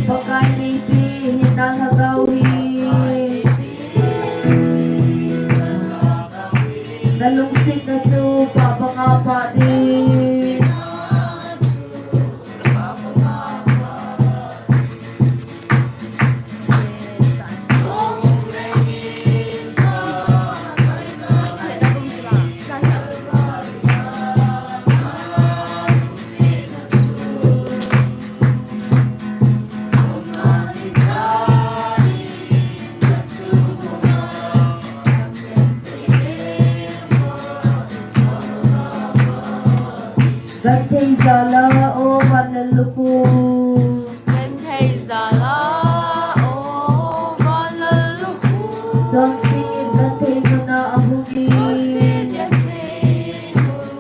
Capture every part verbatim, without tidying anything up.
Pakai neipi hina lhagao hi nalungsetna chu pah banga pah ding. Genthei jal a, o van lal lukhu. Genthei jal a, o van lal lukhu. Chonset genthei mun a ahung in. Chonset genthei mun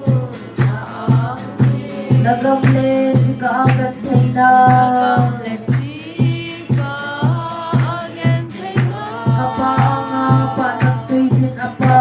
a ahung in. Nagam le chika a gentheina. Nagam le chika a gentheina. Kapa anga panam tui jin apa.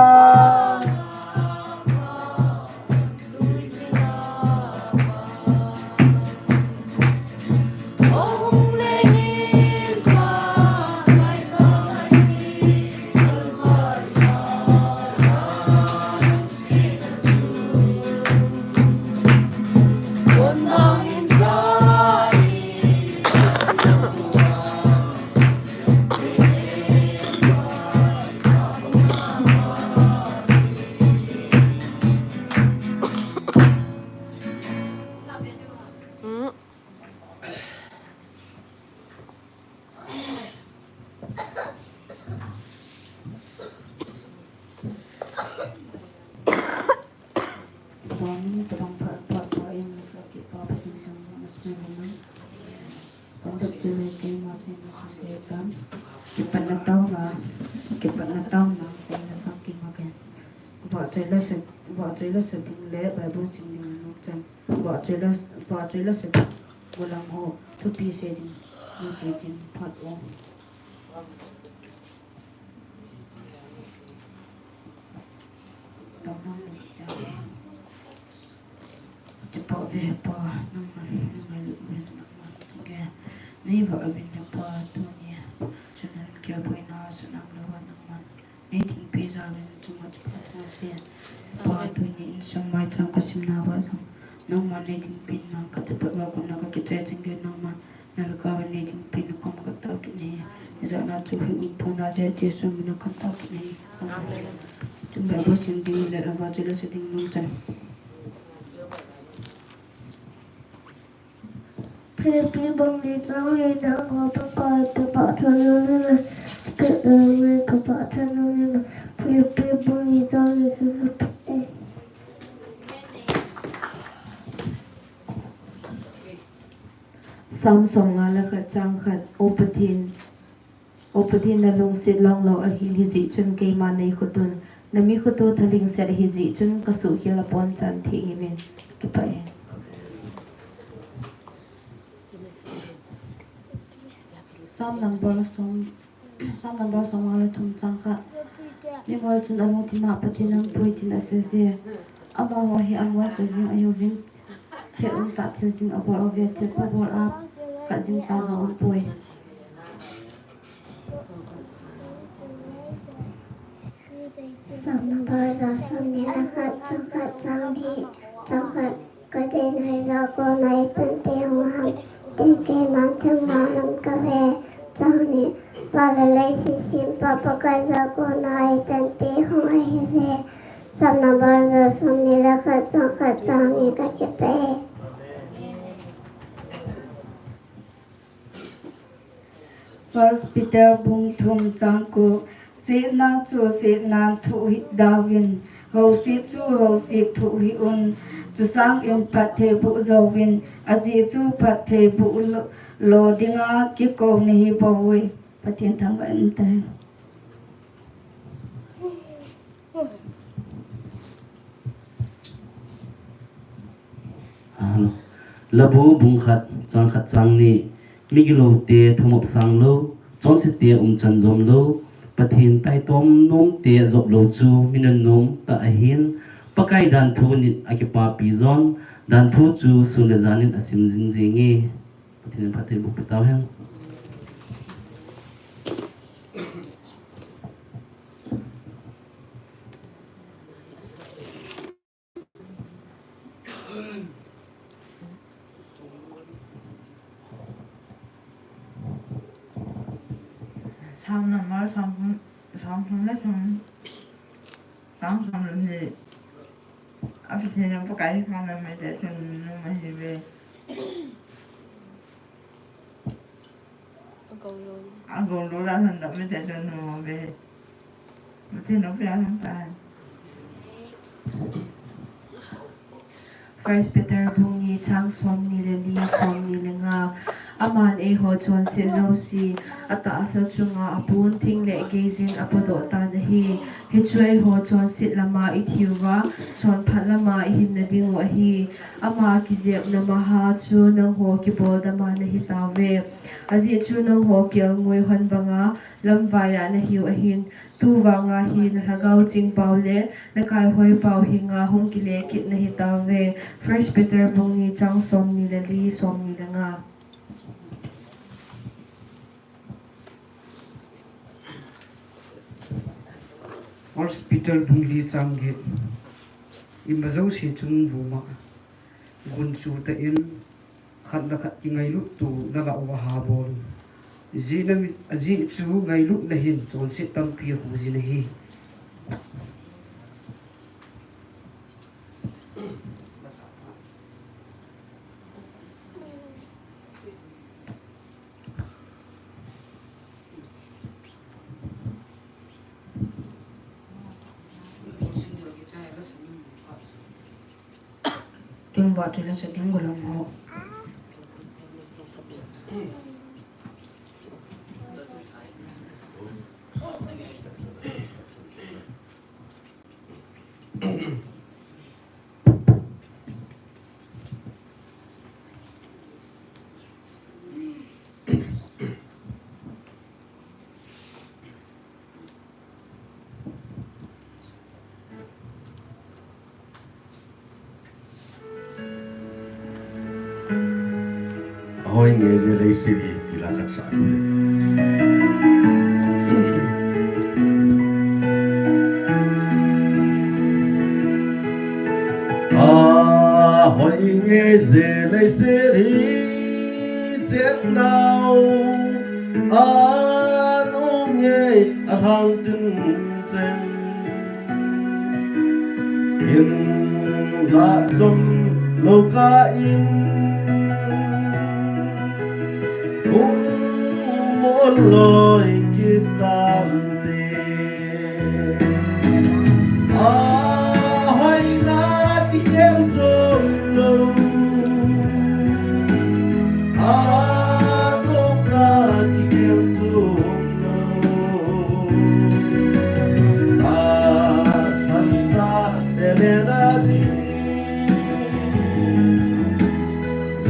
Kipatna taona, kipatna taona, kipatna taona. Vahchoi la se, vahchoi la se ding le Bible sim ding nungchan. Vahchoi la, vahchoi la se ding, gollhang ho thupi sei ding, nute chin phat o. Chapang ve Pa, nangman, nangman, nangman, nangman, nangman, neiva avin le Pa, tuni, chun nang kia boina, chun nang lova nangman. Nei thingpi jal in chunga chapang those. Pa, tuni insung maicham kasimna uva jong nangman nei thingpi in nang kachapang uva kona kakichai ching uve nangman. Nalhagao in nei thingpi in nakom katao kit in ahi. Ijat na chu hi un pona jeh Jesu min a katao kit in ahi. Amen. Chun Bible sim ding le vahchoi la se ding nungchan. Philippi bung li chang li na ko Pakai kipah tha nau le, kipah tha nau le, kipah tha nau le, Philippi bung li chang li chu. Psalm som nga le khat chang khat, O Pathen, O Pathen, nalungset longlou ahin, hijeh chun keima neikhoto un, nami khoto thalhingset ahijeh chun kasuhkhel apon chan theng uvin. Kipah e. Psalm number som, Psalm number som nga le thum chang khat. Mingol chun alungthim a Pathen ahin pui tin asei e. Amaho hi amu asa jing ahiuvin, thil umtah thil jing abol uve, thilpha bol a khat jing cha jong umpoi. Psalm number som ni le khat, chang khat, chang ni, chang khat. Kadei nai ja kona eipanpi hung ham, tin keiman themgao lam kave. Chang ni, Pa le leiset sempa Pakai ja kona eipanpi hung ahi je. Psalm number som ni le khat, chang khat, chang ni, kakipah e. First Peter bung thum chang ko, setna chu setnan thohhih dauvin, houset chu houset thohhih un, chusangin phatthei boh jouvin, ajeh chu phatthei boh lo, lo dinga kikou nahi bou ve. Pathen thangvah in umtah hen. Labu bung khat, chang khat, chang ni, migilou te thumop sang lou, chonse te umchan jom lou, Pathen taitom nom te jop lou chu mi nunnom tah ahin, Pakai danthu nit a kipapi John, danthu chu sun le jan in a sim jing jing e. Pathen in phatthei boh peh tau hen. Psalm number, Psalm, Psalm, Psalm, Psalm, Psalm, Psalm, Api thina pa kai kha na me te chun nu ma hi ve. Agong lo. Agong lo la san da me te chun nu ma ve. Ma te no pia san ta. First Peter bung ni chang som ni le li, som ni le nga. Aman eiho chonset jouse, atahsa chunga apun thing le geijin apodoh tan ahi. Hichu eiho chonset lama ithiu va, chonphat lama ihinna dingu ahi. Ama kijepna maha chu nangho kiboldama nahi tauve. Ajeh chu nangho kelngoi hon banga lamvaiya nahiu ahin. Tuvanga hi na lhagao chingpau le na kaihoi pau henga hung kile kit nahi tauve. First Peter bung ni chang som ni le li, som ni le nga. First Peter bung li chang get. Ima jouse chunga vuma gunchu tah in khat le khat kingailut to nalah uva habol. Ajeh chu ngailutna hin chonset tampi ahu jin ahi. Tumba tu le sa tum gulam ho. Ahoi nge je leiseri ti la khat sa tu le. Ahoi nge je leiseri chet nau, anom nge alhang tin chen. In la chom lou kah in, kum mol loi kit tante. Ahoina kikhen chom lou, anopna kikhen chom lou. Asan sa tele na ding.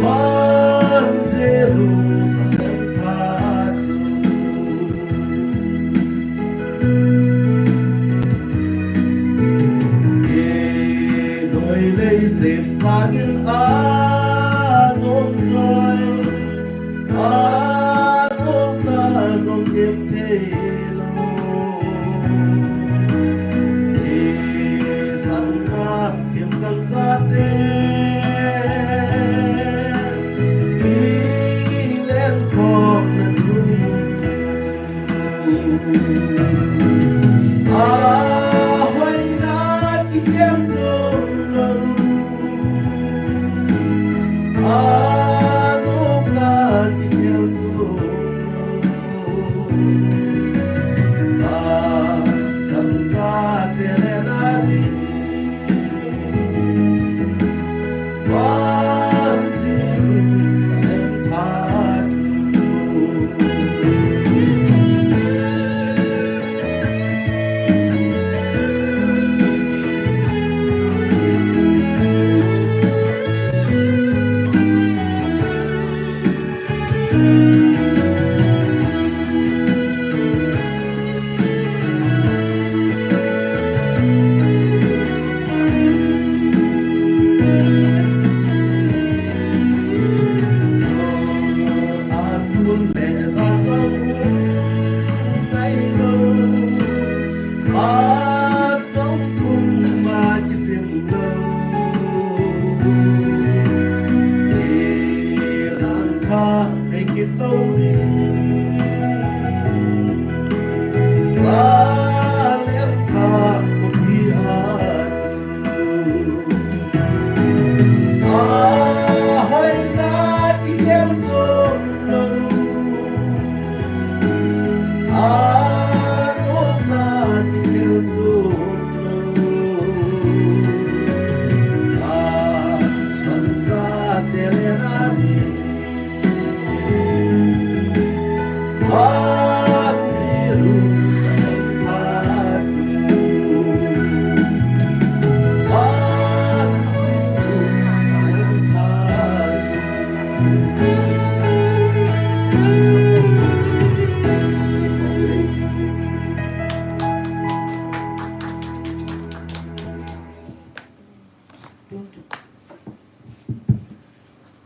Van Jerusalem phat chu. Kei noi lei sem sangin anom joi. Anom na nom kem thei lou. Kei sanga kem sang chate. Kei len khom na tu. Ahoina kikhen chom lou. Anopna kikhen chom lou.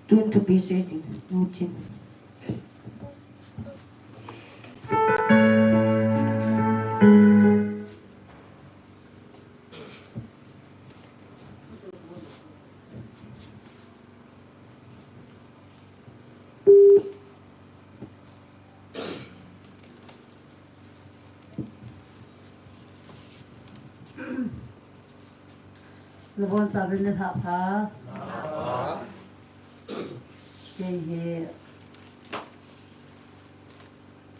Tun thupi sei ding, nu chin. Nabonchauvin nilhah pha. Kei hi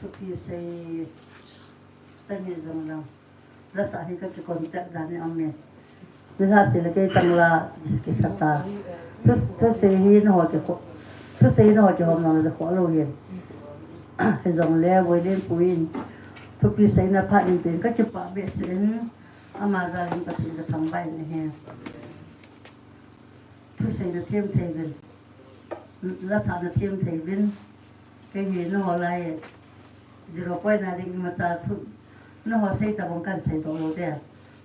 thupi sei tani jong lang. Lasa hi ka kicontact dan hi aum e. Nilhah sei le kei tang la kisata. Thu, thusei hi naho kikho. Thusei naho kihom nang le kho lou hi. Hijongle Voilen pu in thupi seina phat in tin ka kipah behseh in. Ama jal in Pathen ka thangvah in ahi. Thusei na them thei uvin. Lasa na them thei uvin. Kei hi naho lai zero point na ding imacha thu naho sei tabang kan seidoh lou te.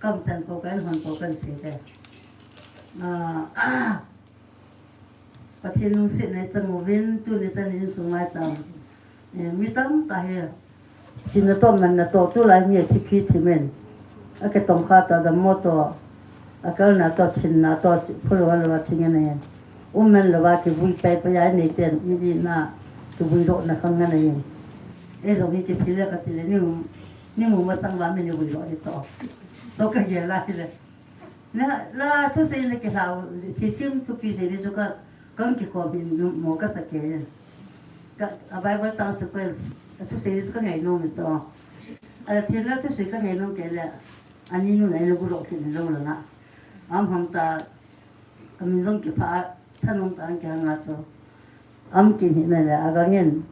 Ka umchan pou ka in hon pou kan sei te. Ah, ah. Pathen lungsetna i chang uvin, tuni chan in insung maicham. Eh, mi tamtah hi. Thina toh manna toh, tulai mi a thiphi thimin. Akitongkha toh, adammo toh, akalna toh, thinna toh, phulou lou a thi ngen ahin. Umman lou a kivui paipai a inei ten, mi dihna, kivui dohna khang ngen ahin. Eijong hi kithi le kati le, ni um, ni um masang uva mi ni vui doh hi toh. So kagel a hile. Na, la thusei na kilhau, thithim thupi sei ni chu ka, kan kikhom hin mo kasa kei. Ka, a Bible tang sequence, a thusei ni chu ka ngainom in toh. A thil la thusei ka ngainom kei le, ani nu nai na gulo kei ni lo la na. Am ham ta, ka min jong kipha, thanom ta ang kei hanga chu. Am kin hi na le, a gangen,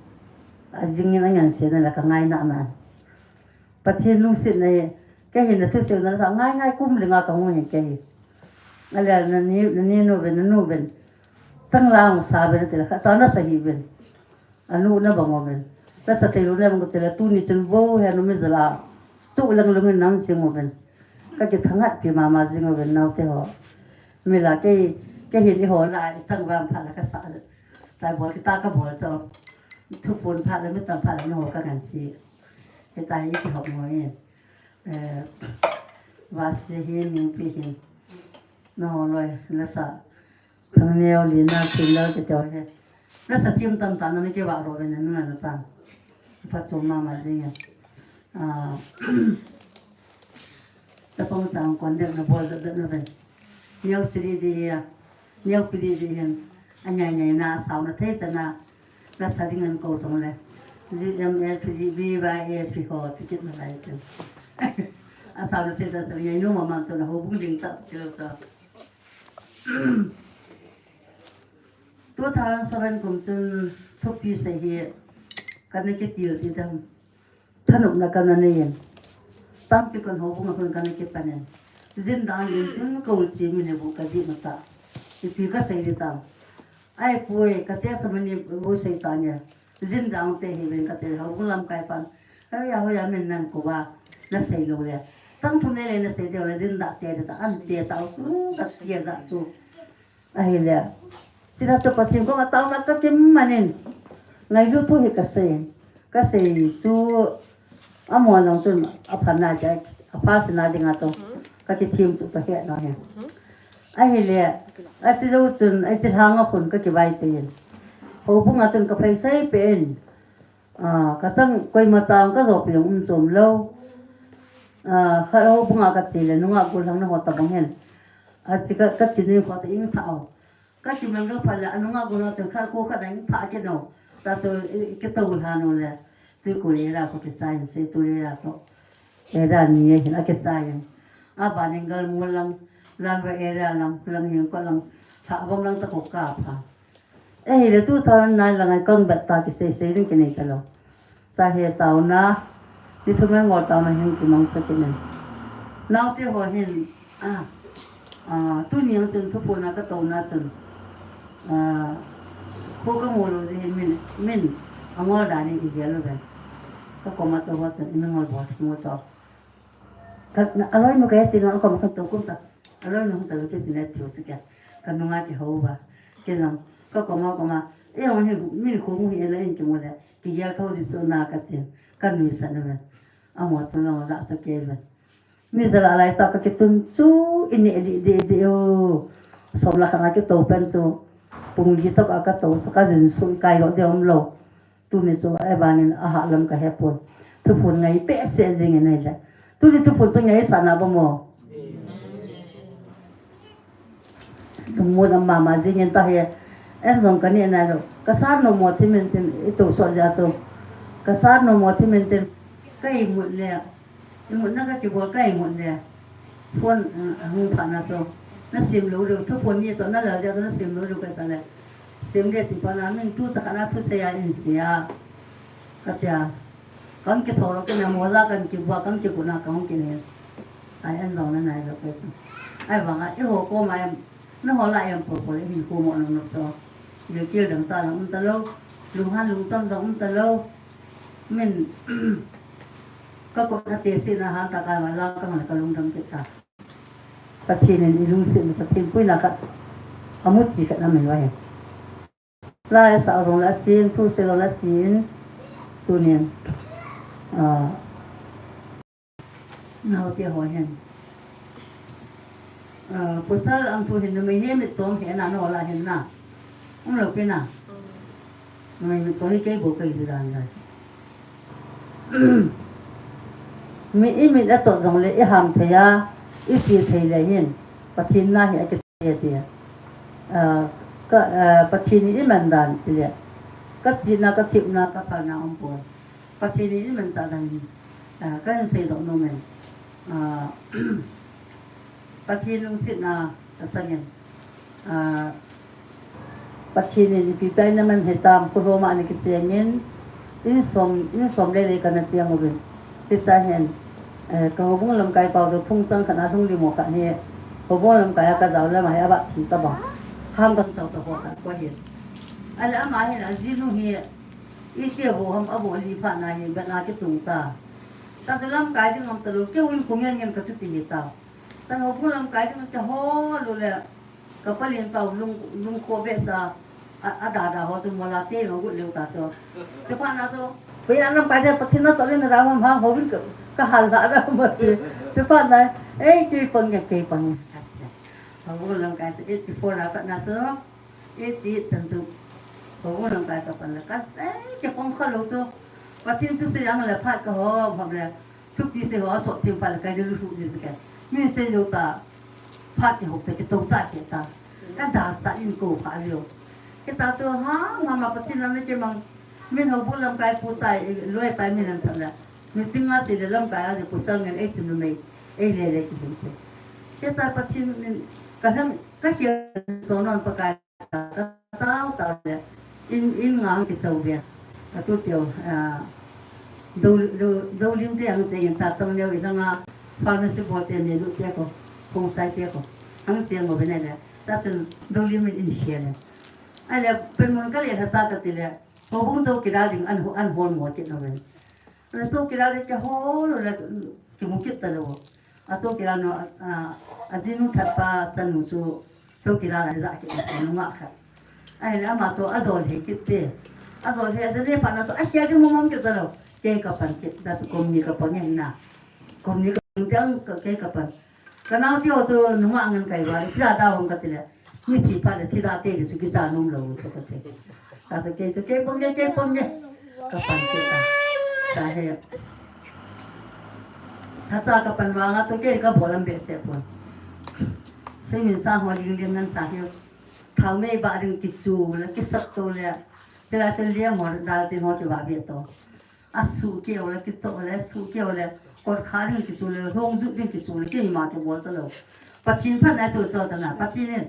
a jingin a ngen se na le, ka ngaina na. Pathen lungsetna hi, kei hin na thuseina sa ngai ngai kum lenga ka hung hin kei hi. Ahile nani, nani nu uvin, nanu uvin. Chang lang sa uvin tile, khat cha nasa hih uvin. Anu na bang uvin. Nasa thei lou na bang tile, tuni chun vo hi anu mi jal a. Chu lang lungin nang sing uvin. Ka kithangatpi mama jing uvin naote ho. Mila kei, kei hin eiho la, i chang vang phat la ka sa. Tai bol kita ka bol chu. Thupun phat la, mi tam phat la, nangho ka ngansi. Hitia hi kihop ngoi e. Eh, Vasi hin, Ningpi hin. Nangho loi, nasa. Thangneo, Lina, Thinlal, kiti ho hi. Nasa thim tamtah nana kivah ro ve nanu nanu pa. Phatchom mama jing e. Ah, tapang tang kon dek na bol dek na ve. Neo siri di ya. Neo pili di hin. Anyai nyai na, sao na thei sa na. Nasa ding an ko song le. G M A P D B Y A P ho, ticket na lai ken. A sao na thei sa sa nyai nu mama chun houbung ding ta, chilo ta. Two thousand seven kum chun thupi sei hi kana kitil ti dam. Thanopna kana nei in. Tampi kan houbung a khun kana kipan in. Jin dang in chun ka ul chi mi ne bu ka di mata. Ipi ka sei di tam. Ai pui ka testimony bu sei ta nia. Jin dang te hi ven ka te houbung lamkai pan. Hoiya hoiya min nang ko ba na sei lou le. Chang thum nei le na sei de le jin da te de ta an te ta u chu ka tia da chu. Ahile. Chila chu Pathen koma taona ka kim manin. Ngailut thu hi ka sei. Ka sei chu amo jong chun apha na ja, apha sina dinga chu. Ka kithim chu ka he na he. Ahile. Achi jou chun, achi lhang a khun ka kivai te in. Houbung a chun ka phei sei pen. Ah, ka chang koima tang ka zo pi um chom lo. Ah, kha houbung a ka ti le nunga gul hang na ho ta bang hen. A chi ka, ka chi ni kho sa ing tha o. Ka chi mang ka pha le, a nunga gul hang chun kha ko kha dang tha ke no. Ta so, eh, ke to la no le. Tu ko le la ko ke sai se tu le la ko. Area ni e hin a ke chai. A ba ning gal mu lang, lang ba area lang, lang ning ko lang, tha bom lang ta ko ka pha. E hi le tu tha nai lang ai kang bat ta ki sei sei ring ki nei ta lo. Sa he tau na, ni thu men ngol tau na hin ki mang sa ki nei. Nau te ho hin, a, a, tu ni ang chun thu pu na ka to na chun. A, ko ka mu lo ji hin min, min, a ngol da ni i gel lo ben. Ka ko ma to ho chun, i na ngol bo, mo cho. Ka, na, a loi nu ka ti na ko ma ka to kum ta. A loi nu ta lo ke sine ti o se ke. Ka nu nga ke ho ba. Ke na, ka ko ma ko ma. E o ni mi ko mu hi la in ke mo le. Ki ya ka di so na ka ti. Ka nu sa na ba. A mo so na la sa ke ba. Mi za la lai ta ka ke tun chu in ni li de de o. Som la ka na ke to pen chu. Pung li to ka ka to so ka jin su kai lo de om lo. Tuni chu a vangin a hahlam ka he pon. Thuphon ngai pe se jing in ahi le. Tuni thuphon chu ngai sa na ba mo. Lungmon a mama jing in ta he. En jong ka ni na lo. Ka sa no mo ti men tin i to so ja chu. Ka sa no mo ti men tin. Ka i mut le. I mut na ka kibol ka i mut le. Phone, eh, hung pha na chu. Na sim lo lo. Thuphon ni to na la ja chu na sim lo lo ka sa le. Sim le ti pa na min tu ta ka na thu se ya in se ya. Ka tia. Kan ke thoro ke na mo la kan ki bua kan ke ku na kan ke ne. Ai an zong na nai lo ke chu. Ai vang a, i ho ko ma em. Na ho la em po po le hin ko mo no no to. Ye kil dang ta la um ta lo. Lung han lung cham dang um ta lo. Min, ka ko na te si na han ta ka ma la ka ma ka lung dang ke ta. Pathen in i lungset na Pathen puina khat a mu chi khat na mai va he. La e sa rong la chin, thu se rong la chin, tunin, ah, nau te ho hen. Ah, pasal ang thu hin numei he mit chom he na no la hen na. Um lo pe na. Numei mit chom hi kei bo kei du dan lai. Mi i mit a chot jong le i ham thei a, i ti thei le hin, Pathen na hi a kiti a ti a. Ah, ka, ah, Pathen i man dan ti le, ka tina, ka thepna, ka phalna um poi. Pathen i man ta dan hi, ah, ka hin sei doh nom e. Ah, Pathen lungsetna ka chang in. Ah, Pathen in ipi pai na man he tam, ko loma ni kitiang in, in som, in som le le ka na tiang uvin. Ti ta hen, eh, ka houbung lamkai pau do phung chang khat na lhung di mo khat hi, houbung lamkai a ka jao le ma he a ba thi ta ba. Ham dang tau ta ho khat ko hin. Ale ama hin a jinu hi, i ke bo ham a bo li pha na hi, ba na ki tung ta. Ta chu lamkai ding am ta lo, ke un ku ngen ngen ka chu ti hi ta. Kan houbung lamkai ding te ho lu le, ka palin pau lung, lung ko be sa, a, a da da ho chu mo la te no gut leu ta chu. Chu pa na chu, pe na lamkai de Pathen na to le na da ho ma ho bin ka, ka hal da da ma ti. Chu pa na, ei, kei pang ya, kei pang ya. Houbung lamkai te eighty four la pa na chu, eighty eight tan chu. Houbung lamkai ka pan la ka, ei, ke pang kha lo chu. Pathen tu se yang le phat ka ho, ho le. Thupi se ho, a sot thim pha le kai le lu lu ni se kai. Mi se yo ta, phat ke ho pe ke to cha ke ta. Ka da ta in ko pha yo. Ke ta to ha, mama Pathen na ke mang. Min houbung lamkai pu tai, loi pai min an tha la. Mi ting a ti le lamkai a de ku sang ngen ei chu numei. Ei le le ki hin te. Ke ta Pathen min, ka nam, ka ke so non pa kai. Ka tau tau le, in, in nga ang kichau ve. Ka tu teu, ah, do, do, do lim te ang te in ta chang neo i langa pharmacy bol te ne lu te ko, kong sai te ko. Ang te ngo ve ne le, ta chun do lim in in sia le. Ai le, pen mun ka le ha ta ka ti le, ko bung chau kila ding an ho, an hol mo kit no ve. Le chau kila le ke hol le, ki mu kit ta lo. A chau kila no, a, a, a jinu that pa chanu chu, Chau kila la ja ke sa nunga khat. Ai le ama chu a jol he kit te. A jol he a jol he pa na chu a khia di mong mong kit ta lo. Kei ka pan kit da chu kum ni ka pan ngen na. Kum ni ka pan te ang ka kei ka pan. Ka nau ti ho chu nunga ngan kai wa. Ti da da hong ka ti le. Ni ti pa le ti da te le chu ki da nom lo chu ka te. Ka chu kei chu kei pon nge, kei pon nge. Ka pan kit ta. Tahi. Hata ka pan vanga chu kei ka bol am behseh pon. Seimin sa ho ling ling ngan tahi. Thaomei ba ding kichu le kisat to le. Sila chu liam ho dal tin ho kivah be to. Asuh keu le kicho le, suh keu le, kot kha ding kichu le, hong jut ding kichu le, keima kibol talou. Pathen phatna chu cho chana, Pathen in,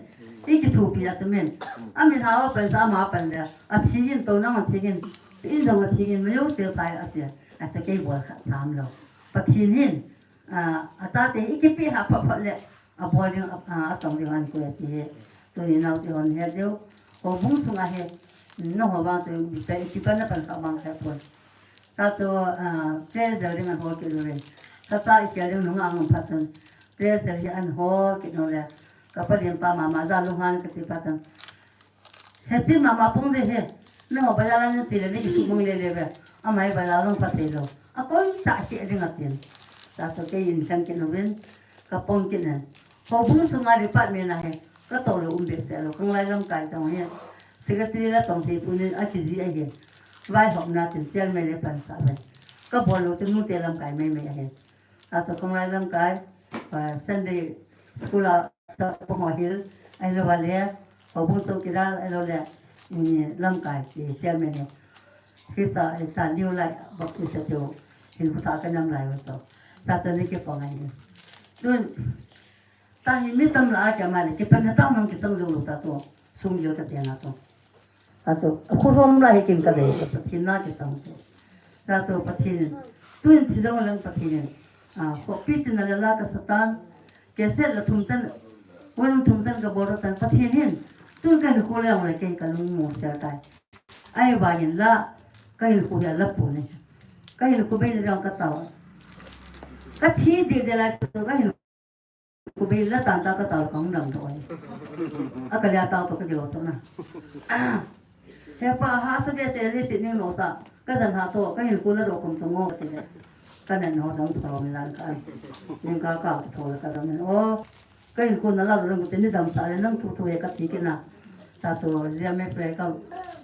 i kithopi a chu min. Amin hao a pan sa ama pan le, athi in to nang athi in, in jong athi in, mayo se pai ati, achu kei bol khat sam lou. Pathen in, a, atate i kipe ha phat phat le, abol ding, a, a, atong ding ahin koi ati hi. Tuni nao te hon het diu. Houbung sunga hi, nangho vang chu, ipi, ipi pan na pan kha vang kha pon. Ta chu, a, prayer jel ding ahin hol kit lou le. Ka cha i kel ding nung ang phat chun. Prayer jel hi ahin hol kit lou le. Ka palen pa mama ja lunghan kati phat chun. Hiche mama pung ding hi. Nangho bazar a na che le na kisuhmang le le ve. Ama hi bazar jong pha thei lou. Akoi tah hi ding atin. Ta chu kei in lheng kit louvin. Ka pang kit nen. Houbung sunga department a hi. Ka toh lou um behseh lou. Khanglai lamkai tong hi. Secretary la tong thei pu ni akiji ahi. Vaihopna tin chairman le pan sa ve. Ka bol lou chu nute lamkai mai mai ahi. Achu khanglai lamkai, ah, Sunday school a chapang ho hil, ahilou le, houbung chowkidar, ahilou le, mm, lamkai, i chairman hi. Christa, eh, ta New Light Baptist Church, hinkho thah kanam lai u chu. Tachu ni kipang ahi. Tun, tahi mi tam lah a kei ma le, kipan na tam nang kichang jou lou tachu, sung jel ka tia na chu. Achu, akhu hom la hi kin ka dei, Pathen na kichang chu. Tachu Pathen in, tun thi jong leng Pathen in, a, khopi tin la la ka satan, cassette la thum chan, volume thum chan ka bol tan Pathen in, tun ka hinkho le jong le kei ka lung mong sel tai. Ahivangin la, ka hinkho hi ala pon e. Ka hinkho bei le jong ka tao. Ka thi deh deh lai chu ka hinkho bei la tan ta ka tao ka hung dam doh e. A ka lia tao to ka kilo to na. He pa hahsa behseh le si ning lo sa. Ka jan ha to ka hinkho la ro kum to ngo ka ti le. Ka nen ho jong tho mi lan ka. Ning ka ka tho la ka dam o. Ka hinkho na la ro kum te ni dam sa le nang thu thu he ka ti kit na. Tachu jia me pre ka.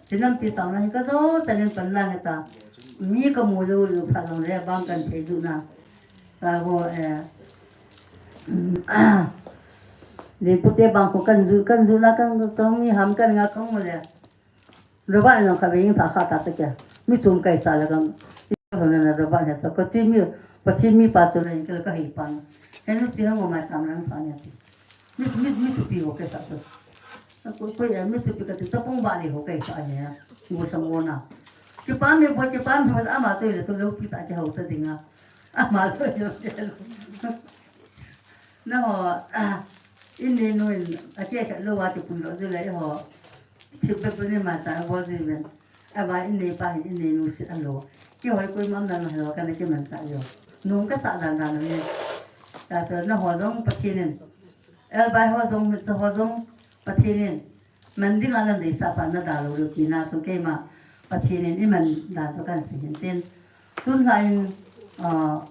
Ti nam ti tao na hi ka jo ta nen pan la he ta. Mi ka mu lou lou pha jong le bang kan thei ju na. Taho, eh, Leipu te bang khu kan ju, kan ju na kan, kan mi ham kan nga kan mu le. Robert in kha ve in pha kha ta ta kya. Mi chom kai sa la kan. I ho na na Robert he ta. Kati mi, Pathen mi pa chu na in ka la ka hei pa na. He nu chi ha ngo ma cham na pha ne ti. Mi, mi, mi thupi ho kai sa chu. Ko, ko ya mi thupi ka ti chapang ba le ho kai sa ne. Ngo sa ngo na. Kipa mi bo, kipa mi bo ama chu le tu lo pi ta ki ho ta ding a. Ama lo lo lo. Nangho, ah, in neinu in, akeh khat lou a kipui lou jeh le eiho. Thip bep bep ni ma ta bol jeh ven. Ava in neipa hin in neinu sit a lou. Keiho koima umna lou kana kiman ta lou. Nung kasah dan dan le. Tachu nangho jong Pathen in. Elbai ho jong, Mitcho ho jong Pathen in. Man ding a nadeisah pa nadalou lou tina chu keima Pathen in iman dan chu kahin sei hin tin. Tun lha in, ah,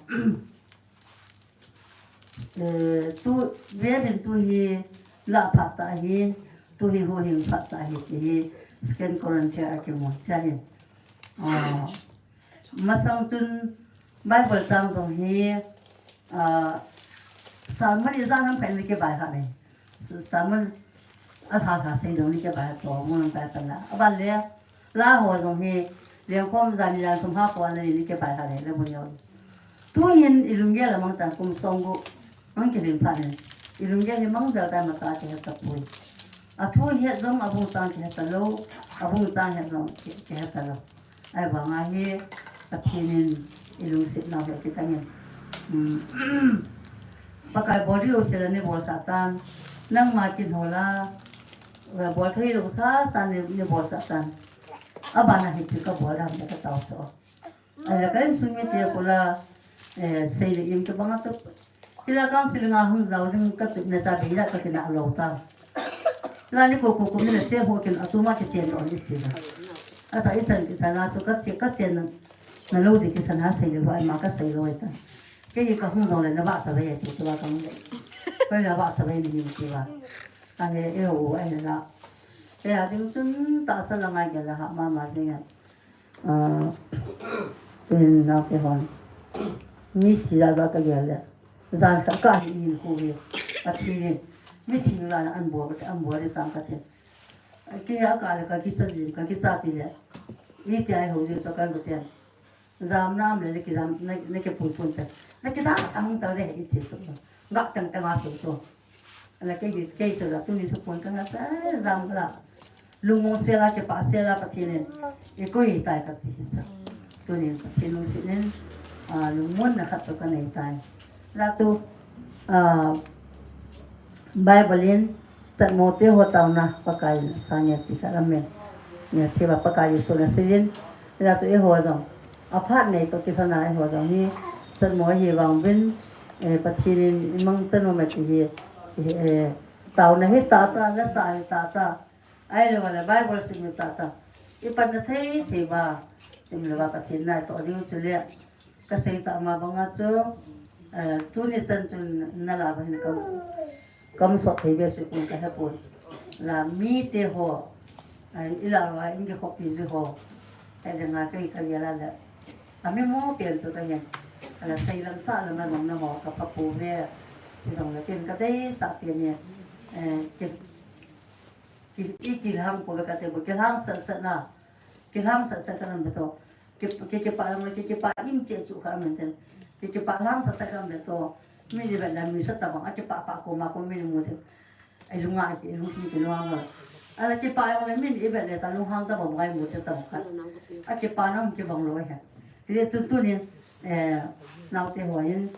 Eh, tu, vevin tu hi la phat ta hi, tu hi huhhing phat ta hi, ti hi, Second Corinthians a kimu, cha hi. Ah, masang chun Bible chang jong hi, ah, sermon ijat ham khat in kibai kha le. Sermon alha lha sei jong in kibai to, mun tai pan la. Aban le, La ho jong hi, lengkhom jan ni jan thum ha ko ana ni kibai kha le, le bu yo. Tu hin i lunggel a mangchan kum song gup, mang kilim phat in. I lunggel hi mang jel tai mata kihe tapoi. A thu het jong a bung chang kihe talou, a bung chang het jong ki, kihe talou. Ahivanga hi, Pathen in i lungset nau hi kitang in. Um, Pakai bol diu sel a nei bolsah tan, nangma kin ho la, bol thei lou sasa nei, nei bolsah tan. Abana hiche ka bol dan ka tao so. Ahile ka insung mite kola, eh, sei le im kibang a tu. Sila kang sila nga hung jao ding ka tu na cha bei la ka kina lou ta. La ni ko ko ko ni le te ho kin a tu ma ke chen lou ni ti la. Ata i chan ki chan a tu ka che, ka chen na, na lou di kisan a sei le ho ai ma ka sei lou ai ta. Kei ka hung jong le na ba ta ve tu tu la ka hung le. Kei na ba ta ve ni ni ti ba. Ahile e o ahile la. Kei a ding chun tahsa la ngai gel a hah mama jing a. Ah, tuin naote hon. Mi thi a ja ka gel le. Jan khat ka hi in khu hi. Ka thi ni. Mi thi la an bo, an bo le tang ka te. Kei a ka le ka kicha jin, ka kicha ti le. Mi ti ai ho jin sa kan ko te. Jam nam le, na kijam, na, na kipun pun ta. Na kijam tang tang le, i ti su. Ngak tang tang a su su. Ala kei, kei su la, tuni su pun ka ngak ta, jam la. Lungmong sela, kipah sela, Pathen in. I koi tai ka ti sa. Tuni Pathen lungset in, ah, lungmonna khat chu ka nei tai. La chu, ah, Bible in, Chatmo te ho taona Pakai in sa nge ti kha amen. Nge thei va Pakai Jesu na sei in. Hijeh chun eiho jong. Aphat nei toh kilhona eiho jong hi. Chatmo hi vang uvin. Eh, Pathen in i mang chatmo me ti hi. Eh, taona hi tata, la sa hi tata. Ahilou le Bible sim hi tata. I pan na thei thei va. Sim le va Pathen na toh ding chu le. Ka sei ta ma banga chu, eh, tuni chan chun na la ba hin kam, kam sot thei be se kun ka he pon. La mi te ho, eh, i la wa in ke khopi ji ho. He de nga kai ka ya la le. A mi mo pen chu ka yen. Ala sei lang sa la ma bang na ho ka pa pu ve. Ti jong la ken ka dei sa pen ye. Eh, ke Ki, i kilhang ko be ka te bo, kilhang sat sat na. Kilhang sat sat ka nam be to. Ki, ki, kipa, ki, kipa im che chu ka men ten. Ki, kipa lhang sat sat ka nam be to. Mi di be la mi sa ta bang, a kipa pa ko ma ko mi mu te. Ai lunga ai, ai lung sim ki lunga. Ala kipa ai le min i be le ta lunghang ta bang ai mu te ta bang ka. A kipa nam ki bang lo he. Ti tu tu ni, eh, naote ho in.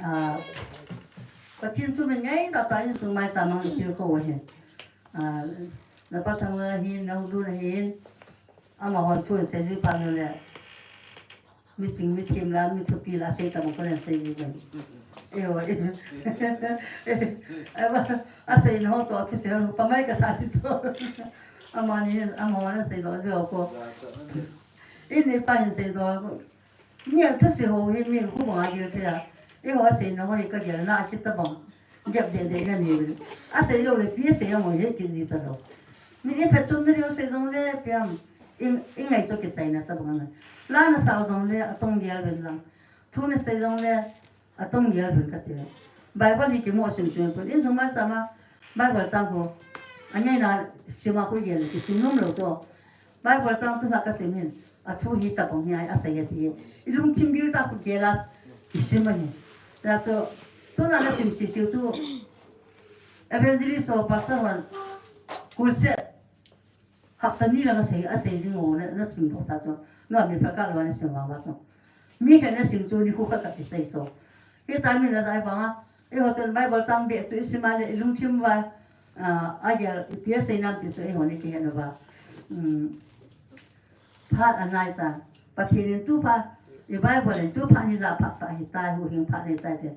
Ah, Pathen chu min ngai ta ta insung mai ta mang i tiu ko hin. Ah, na pa thang la hin, na hu du na hin. Amahon thu sei ji pa nu le. Mi ching mi thim la, mi thupi la sei ta mang ko le sei ji ben. E o, e. E ba, a sei na ho to, thu sei ho, pa mai ka sa ti to. Amani, amahon a sei lo ji ho ko. I ni pa hin sei lo ko. Mi a thusei ho hi mi khu bang a gel thei a. Eiho a seina ho hi ka gelna a kitabang. Gep deh deh na ni. A sei lou le pi a sei a mo hi kiji ta lou. Mi ni phet chom ni lou sei jong le piam. I, i ngai chu kichaina tabang na. La na sa jong le a tong gel ven lang. Thu na sei jong le a tong gel ven ka ti le. Bible hi kimo sim sim pun. In sung ma sa ma Bible chang ho. A ngai na sim a khu gel kisim nom lou chu. Bible chang chu la ka sim hin. A thu hi tabang hi ai a sei a ti. I lungthim bil ta khu gel a i sim a hi. La chu, tu na na sim si si tu. Evangelist ho pastor hon. Kurse. Hapta ni la ka sei, a sei ding o na, na sim lo ta chu. Na mi pra ka lo na sim wa wa chu. Mi ka na sim chu ni khu ka ka ti sei chu. Hi ta mi na dai bang a. Eiho chun Bible chang beh chu i sim a le i lungthim va, ah, a gel i pi a sei nam ti chu eiho ni kihe na va. Um, phat a nai ta. Pathen in tu pha, i Bible in tu pha ni la pha ta hi ta hu hing pha ni ta te.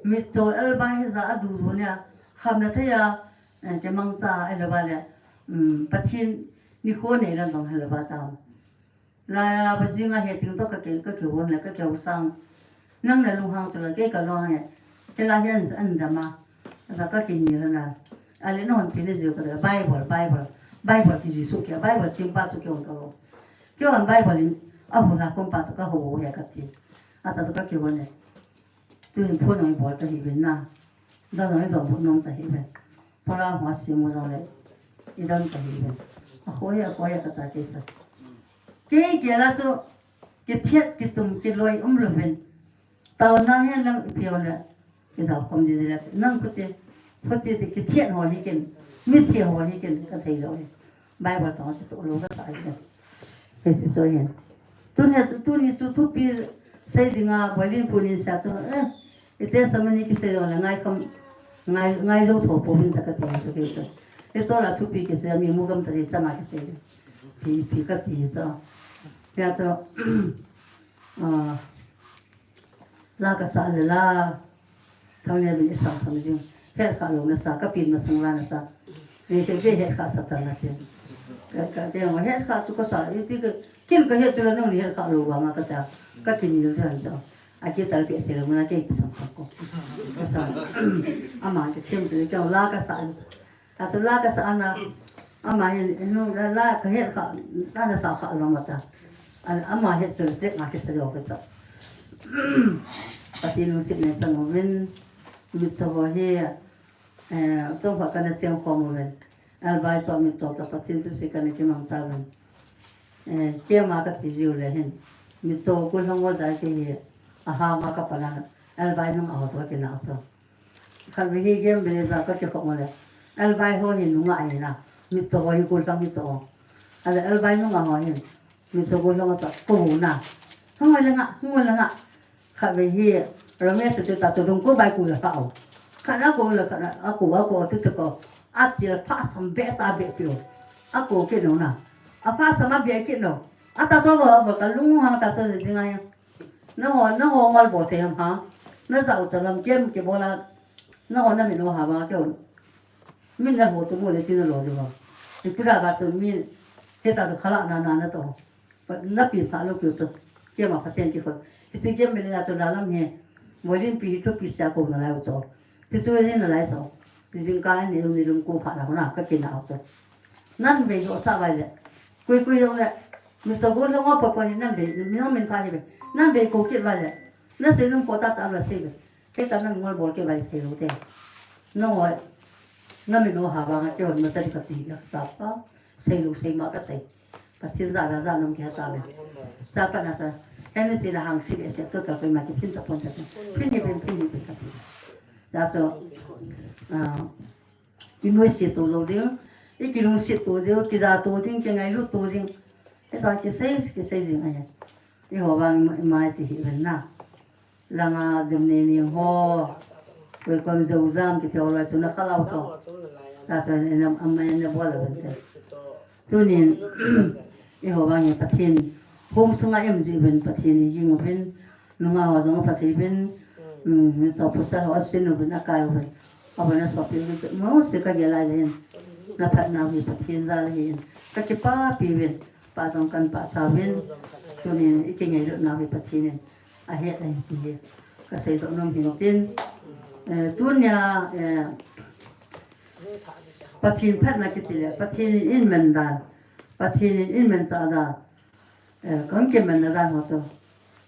Mi cho el ba hi za a du du nia. Kham na thei a, eh, ke mang cha ai le va le. Um, Pathen ni kho nei la dong he le va ta. Laiya, ba jing a he ting to ka ke, ka ke won le, ka ke u sang. Nang na lunghang chu le, ke ka lunghang e. Ke la hian an dam a. Ba ka ke ni la na. A le non ti le ju ka Bible, Bible. Bible ki Jesu ke, Bible sim pa chu ke on ka lo. Ke on Bible in, a hu la kom pa chu ka ho he ka ti. A ta chu ka ke won e. Tuin phone ong bol ta hi ven na. Da dong i dong phone ong ta hi ven. Pora hua si mu dong le. I dong ta hi ven. A khoi a khoi a ka ta ke sa. Ke ke la chu ke thiat ke tum ke loi um lo ven. Tao na he lang i piau le. Ke zau khom di le. Nang ko te. Ko te ke thiat ho hi ken. Mi thiat ho hi ken ka thei lo. Bible chang chu to lo ka sa ai ken. He si so yen. Tuni, tuni chu thupi sei dinga, Boilin punin sa chu, eh, i testimony kisei lo la ngai kham, ngai, ngai zo tho po min ta ka te so ke so. Ke so la thupi kisei mi mu gam ta ri chama kisei. Pi, pi ka ti so. Ya so, ah, La ka sa le la. Thang le bin i sam sam jing. Het kha lo na sa, ka pin na sang la na sa. Ni te ke het kha sa ta na se. Ka, ka, ke ma het kha tu ka sa, i ti ka, kin ka het tu la nang ni het kha lo wa ma ka ta. Ka kin ni sa sa. A ke tal pe te lo na ke sam sam ko. Ka sa. Ama ke chen tu ke la ka sa. A tu la ka sa na. Ama hin, nu la, la, ka het kha, la na sa kha lo mata. An, ama het chu, te nga ke sa lo ke cha. Pathen lungset nei chang uvin, mitcho ho hi, eh, chom kha kana siam khom uvin. Elbai to mitcho ta Pathen chu si kana kimang ta uvin. Eh, keima ka ti jiu le hin. Mitcho ku hlong ho jai ke hi, a ha ma ka pana, Elbai nung a ho to ke na cho. Khatvei hi game village a ka kikhop mo le. Elbai ho hi nunga ahi na. Mitcho ho hi kul tang mitcho. Ale Elbai nunga ho hi. Mitcho kul tang mitcho. Ko na. Hung le nga, hung le nga. Khatvei hi Ramesh te ta chu lung ko bai ku le pa o. Khat na ko le khat na, a ko, a ko, tu tu ko. A ti le pha sam be ta be ti o. A ko ke no na. A pha sam a be ke no. A ta cho ba ba ka lung hang ta cho le ding ai. Nangho, nangho ngol bol thei ham ha. Na jao cha lam kem kibol a. Nangho na min o ha ba keu. Min na ho tu mo le tin lo ju ba. Ti pura ba tu min. He ta tu khala na na na to. Na pi sa lo keu chu. Kem a Pathen kikhol. Hiche game me le na chu la lam he. Mo lin pi hi thu pi sa ko na lai u cho. Ti chu ni na lai so. Ti jingkah ni lung ni lung ko pha na ho na ka kin na u cho. Nan vei lo sa vai le. Kui kui lo le. Mitcho kul hlong ho po po ni nan vei, ni nong min pha hi ve. Nan vei ko kit vai le. Na sei lung ko ta ta la sei ve. He ta nan ngol bol ke vai sei lo te. Nangho. Na min o ha ba nga ke hon ma ta di ka ti na ka ta pa. Sei lo sei ma ka sei. Pathen ja la ja nom ke ta le. Cha pa na cha. He ni si la hang si le se to ka ko ma ke thin ta pon ta. Phin ni phin, phin ni phin ka ti. Ja cho. Ah. Kinoise to lou ding, i kilungset to ding, kija to ding, kingailut to ding. Hita kisei, kisei jing ahi. Eiho vang ima, ima ti hi ven na. Langa jing ni ni ho. Koi kom jou jam kiti ho loi chu na kha lou to. Ta chu ni nam am ni bol lou ven te. Tunin, eiho vang hi Pathen, home sunga im ji uvin Pathen i ging uvin, nungah ho jong apha thei uvin, um, mi to pasal ho asin uvin, akai uvin, abana sopi uvin, mo se ka gel a le hin, na phatna u hi Pathen jal ahin, ka kipapi uvin, pa jong kan pachat uvin, tunin, i kingailutna u hi Pathen in, ahet ahi ti hi, ka seidoh nom hin tin, eh, tunia, eh, Pathen phatna kiti le, Pathen in in man dan, Pathen in in manchah dan, eh, kan kimanna dan ho chu,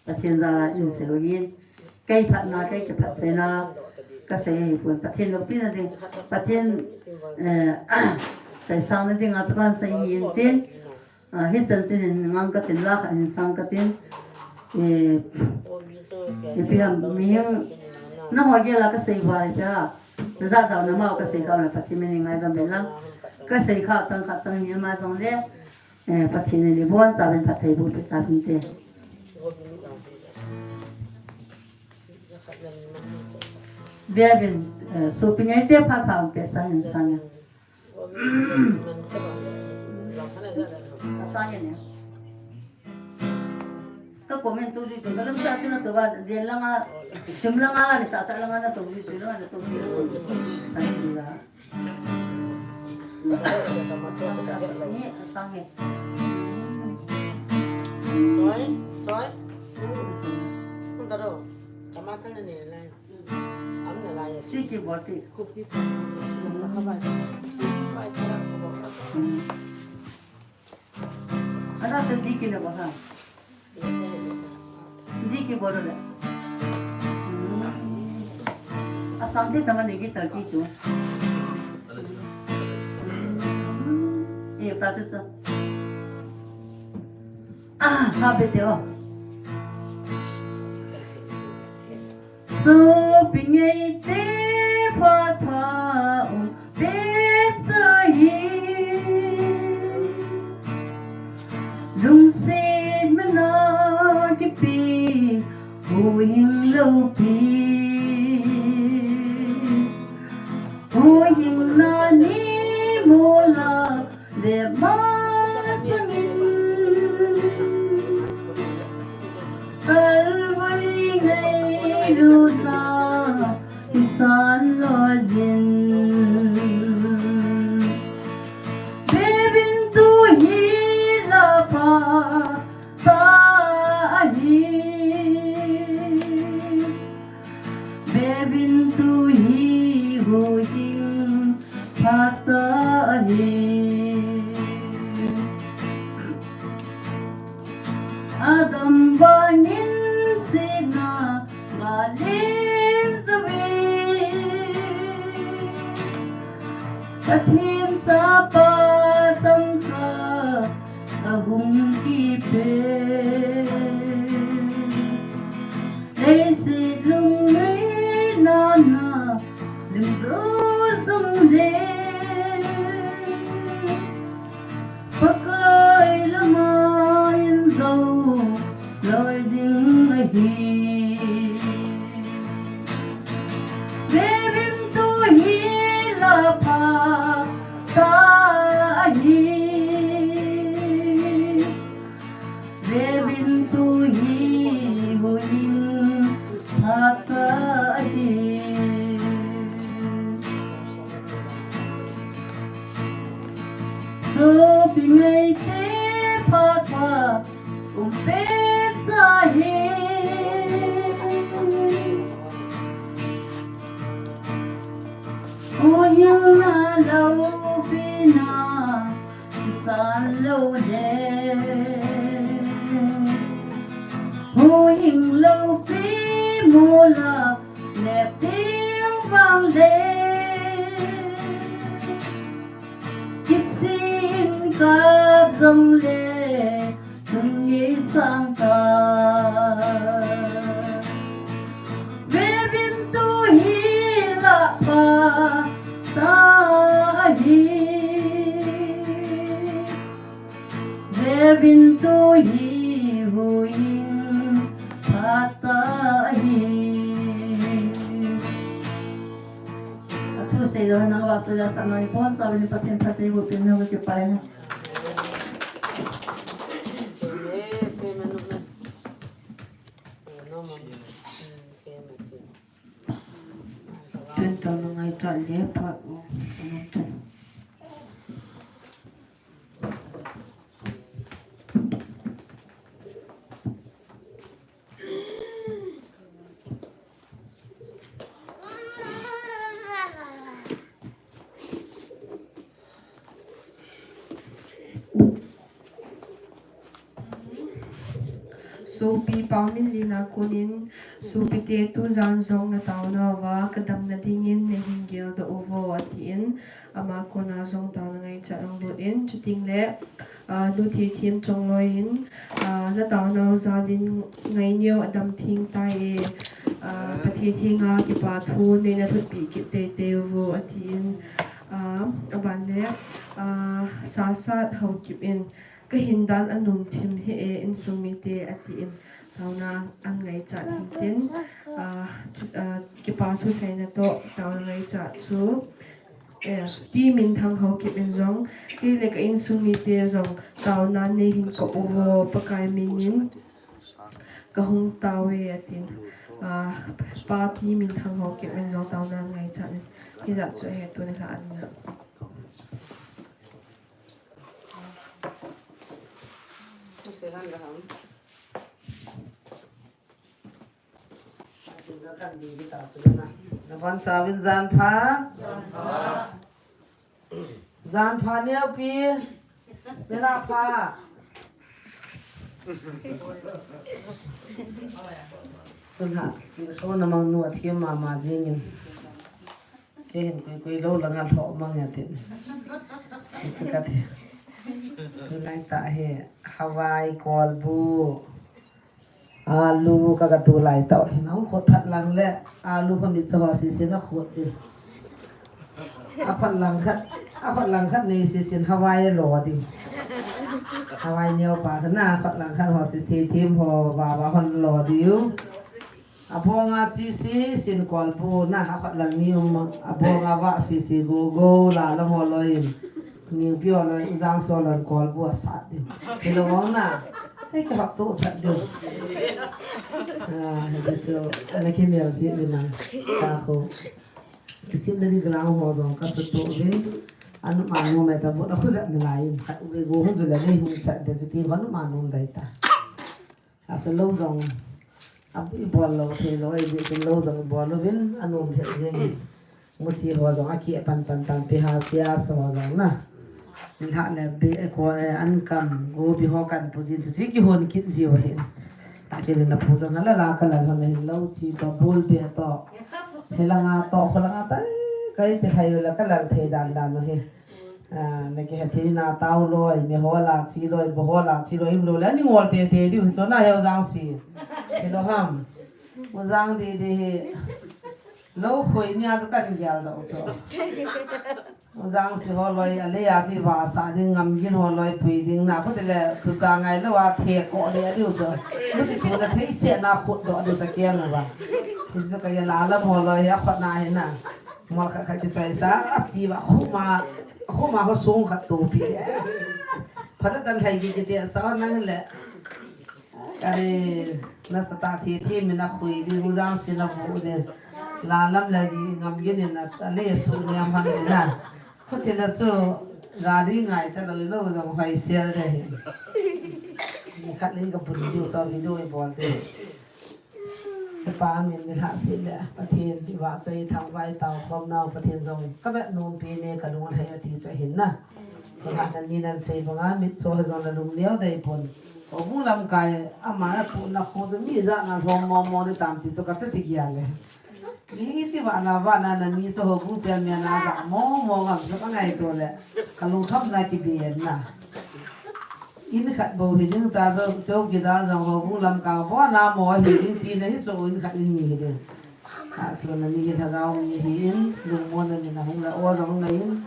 Pathen jal a in sei u hin, kei phatna, kei kiphatseina, ka sei ahi pon, Pathen loupina ding, Pathen, eh, seisang na ding a chu kan sei ahi in tin, Ah, hichan chu hin ngang katin, la khat hin sang katin. Eh, ipi ham, mihem, nangho gel a ka sei uva ipi ham. Na jat jat u na ma u ka sei kha u na Pathen min in ngaidam uvin lang. Ka sei kha tang khat tang ni ma jong le. Eh, Pathen in ibon chan phatthei boh peh tahen te. Bia bin, eh, sopi ngai te pha pha peh tahen sang. Asa ya ne. Ka comment tu ju tu, ka lam sa tu na tu ba, dia langa, sim langa la, sa sa langa na tu ju tu, langa na tu ju. Ani la. Ni, asa nge. Soy, soy. Kung taro, tamatal na nila. Siki bol ti. Ana tu diki na ba ha. Diki bol le. Asam te tama ne guitar ki tu. Ye pa tu tu. Ah, ha pe te o. Sopi ngai te pha pha um te tahi. Lungset mana kipe, huhhing loupi. Huhhing na ni mola. Le masangin Calvary ngailutna isan lojin. Bebin tu hi la pha ta ahi. Bebin tu hi huhhing pha ta ahi. Pakai lama in jou loi ding ahi. Vevin tu hi la pha ta ahi. Vevin tu hi huhhing pha ta ahi. Sopi ngaite phat pha um peh ta hi. Huhhingna loupina sisan lou le, huhhing loupi mol a lep ding vang le, kisin kap jong le, tun ngei sang ta. Vevin tu hi la pha ta ahi. Vevin tu hi huhhing pha ta ahi. Athu sei lou nang va tu la sa noi pon ta vin Pathen phatthei boh peh in kipah e. Tun taona ngaichat le phat u. Sopi Paominlen a konin, sopite tujan jong nataonauva kadamna dingin neihin geldoh uvo, atin, ama kona jong taona ngaichat ahung lut in, chuteng le, ah, Nu Theithem Chongloi in, ah, nataonau jal in ngaineo adam theng tai e, ah, Pathen henga kipa thu neina lhutpeh kit teitei uvo, atin, ah, aban le, ah, Sasat Haokip in, kahin dan anom thim hih e insung mite, atin, taona ahin ngaichat hintin, ah, chu, ah, kipa thuseina toh taona ngaichat chu, eh, Pi Minthang Haokip in jong, kei le ka insung mite jong taona neihin kop uvo, Pakai min in kahung tao e, atin, ah, Pa Pi Minthang Haokip in jong taona ahin ngaichat in, hijat chu ahi tuni lha a ding a. Nabonchauvin jan pha. Jan pha neopi. Nilhah pha. Tunha, so namang nu athem mama jingin. Kei hin kui kui lou langa lhoh mang e tin. Hichu kati. Tulai tah hi, hawai, kolbu, alu ka, katu lai tah hi nahung khot phat lang le, alu ka mit cha ho sese nakhot ding. Akhot lang khat, akhot lang khat nei sese hawai lo ding. Hawai neo pa khat na, akhot lang khat ho sese thim ho, ba ba hon lo diu. Abonga chisi sin kolbu na, akhot lang ni um, abonga va chisi go go la la ho loi. Ni pio loi jang so lon kolbu asat di. Kilo na. Ei ka hap to sat di. Ah, hedi so, ana kimel chi ni na. Ka ko. Kisin na di ground ho jong ka suto vin. Anu manu mai ta bu na khu jat ni lai. Ka u go hun ju la ni hung sat de ti hon manu dai ta. Acha lou jong, a, ibol lou thei lou, ahi jeh chun lou jong ibol uvin, anom lheh jeng in. Muchi ho jong akeh pan pan tan, piha, pias ho jong na. Nilhah le be, eh, ko, eh, ankam, gobi ho kan pu jin chu, chu kihon kit jiu ahin. Tah kit in apu jong ala la ka lal hon ahin lou, chi to, bul be to. Hilanga to, kholanga ta, eh, kai te thai la ka lal thei dan dan u hi. Ah, na kihe thei na tao loi, mi ho la chi loi, bo ho la chi loi, im lou le, ani ngol te te diu, chu na heu jang si. Kilo ham. U jang di di hi. Lou khoi nia chu kan gel lou chu. Ujang si ho loi, a lei a chi va sa ding, ngam gin ho loi pui ding na, khu ti le, tu cha ngai lo a the ko le a diu cho. Lu si tu na thei se na khut do diu cha kiang va. Ti chu ka ya la lam ho loi a khot na he na. Mol kha kha ki chai sa, a chi va khu ma, khu ma ho sung kha tu pi. Pha ta tan thai ki ki te sa nang le. Kare, na sa ta thi thi mi na khui di, ujang si na bu di. La lam la di, ngam gin na, ta le su ni am han di na. Khu ti na chu, ga di ngai ta lo lo, lo hoi sial de. Ni khat le ka pun di, cho video i bol de. Ka pa min ni hla si le, Pathen di va chai thang vai tau khom nau, Pathen jong, ka bet nom pi ne, ka lung hai a ti cha hin na. Ka ha na ni nan sei banga, mit cho ha jong na lung liao dei pon. Houbung lamkai, ama na pu na khu chu mi ja na lhom mo mo de tam ti chu ka chu ti gia le. Ni ti va na va na na ni chu houbung chairman na ja mo mo ngam chu ka ngaito le. Ka lungtham na kibien na. In khat bou hi ding cha chu, chowkidar jong houbung lamkai vo na mo hi ding ti na hi chu in khat in ni hi ding. A chu na ni hi lhagao ni hi in, lungmon na ni na hung la o jong na in.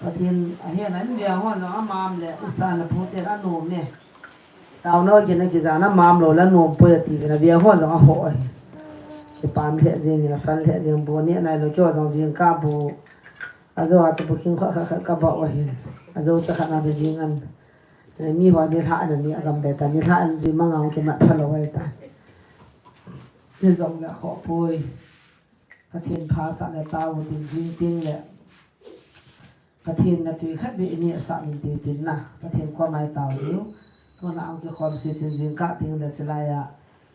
Pathen a hi na in bia ho jong ama am le, isa na pu te na nom e. Tao no ki na ki ja na mam lo la nom poi a ti na bia ho jong a ho a hi. Ki pam le jing ni na fan le jing bo ni nai lo ki ho jong jing ka bo. A jo a chu bu king kha kha kha ka ba wa hi. A jo cha kha na be jing an. Mi ho ni hla na ni a gam de ta ni hla an ji ma ngam ki mat pha lo wa ta. Ni jong le kho poi. Pathen pha sa le tao tin jing tin le. Pathen na tui khat be ni sa min ti tin na. Pathen ko mai tao liu. Ko na ang ki khom si sin jing ka ting le chilai a.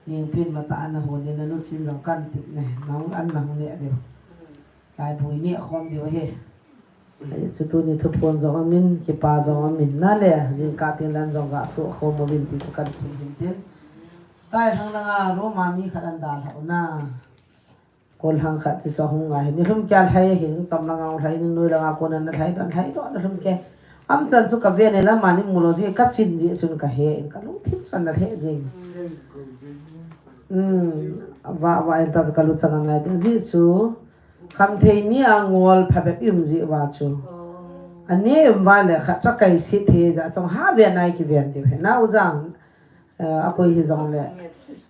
Ning pin ma ta an na ho ni na nu chin jong kan ti ne. Nang an na hung ne de. Lai bui ni khom diu he. Ai, chu tuni thuphon jong amin, kipa jong amin na le, jingkah tin lan jong ga su khom uvin ti chu kan sim hin tin. Tai thang langa Roma mi khat an dal hau na. Kol hang khat chi chu hung ngai. Ni lhum kya lhai hin, tam langa lhai, ni noi langa kona na lhai, don lhai, don na lhum kya. Am chan chu ka ve ne la ma ni mu lo ji, ka chin ji chun ka he in, ka lungthim chan na lhe jing. Hmm, va, va, en ta chu ka lu chang ngai tin ji chu. Khamthei ni a ngol phabep i um ji uva chu. Ani um uva le khat cha kai si thei ja chong ha ve nai ki ven diu he. Na u jang, eh, a koi hi jong le.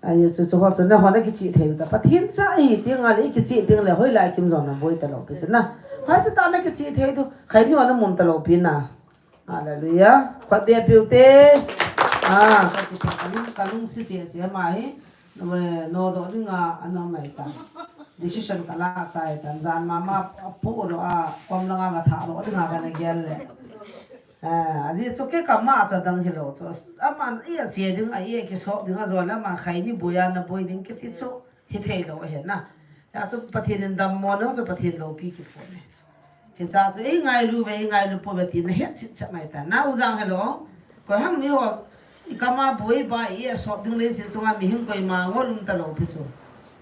A ye chu chu ho chu na ho na ki chi thei ta. Pathen cha i ti nga le ki chi ting le hoi lai kim jong na boi ta lo pi na. Hoi ta ta na ki chi thei tu. Khai ni wa na mun ta lo pi na. Hallelujah. Khut beng piu te. Ah, ka ti ka lung, ka lung si che che ma hi. No, no do ding a, ano mai ta. Decision ka la chai ta. Jan mama pu lo a, kom langa ka tha lo ding a ka na gel le. Ah, aji chu ke ka ma cha dang hi lo chu. Aman i a che ding a, i a ki so ding a jo la ma khai ni boya na boi ding ki ti chu. Hi thei lo ahi na. Hichu Pathen in dammo nung chu Pathen loupi kiphon e. Hicha chu ei ngailu ve, ei ngailu poi ve ti na het chit chak ngai ta. Na u jang hello. Koi ham mi ho i kama boi ba i a sop ding le si chunga mi hing koima ngol um ta lo pi chu.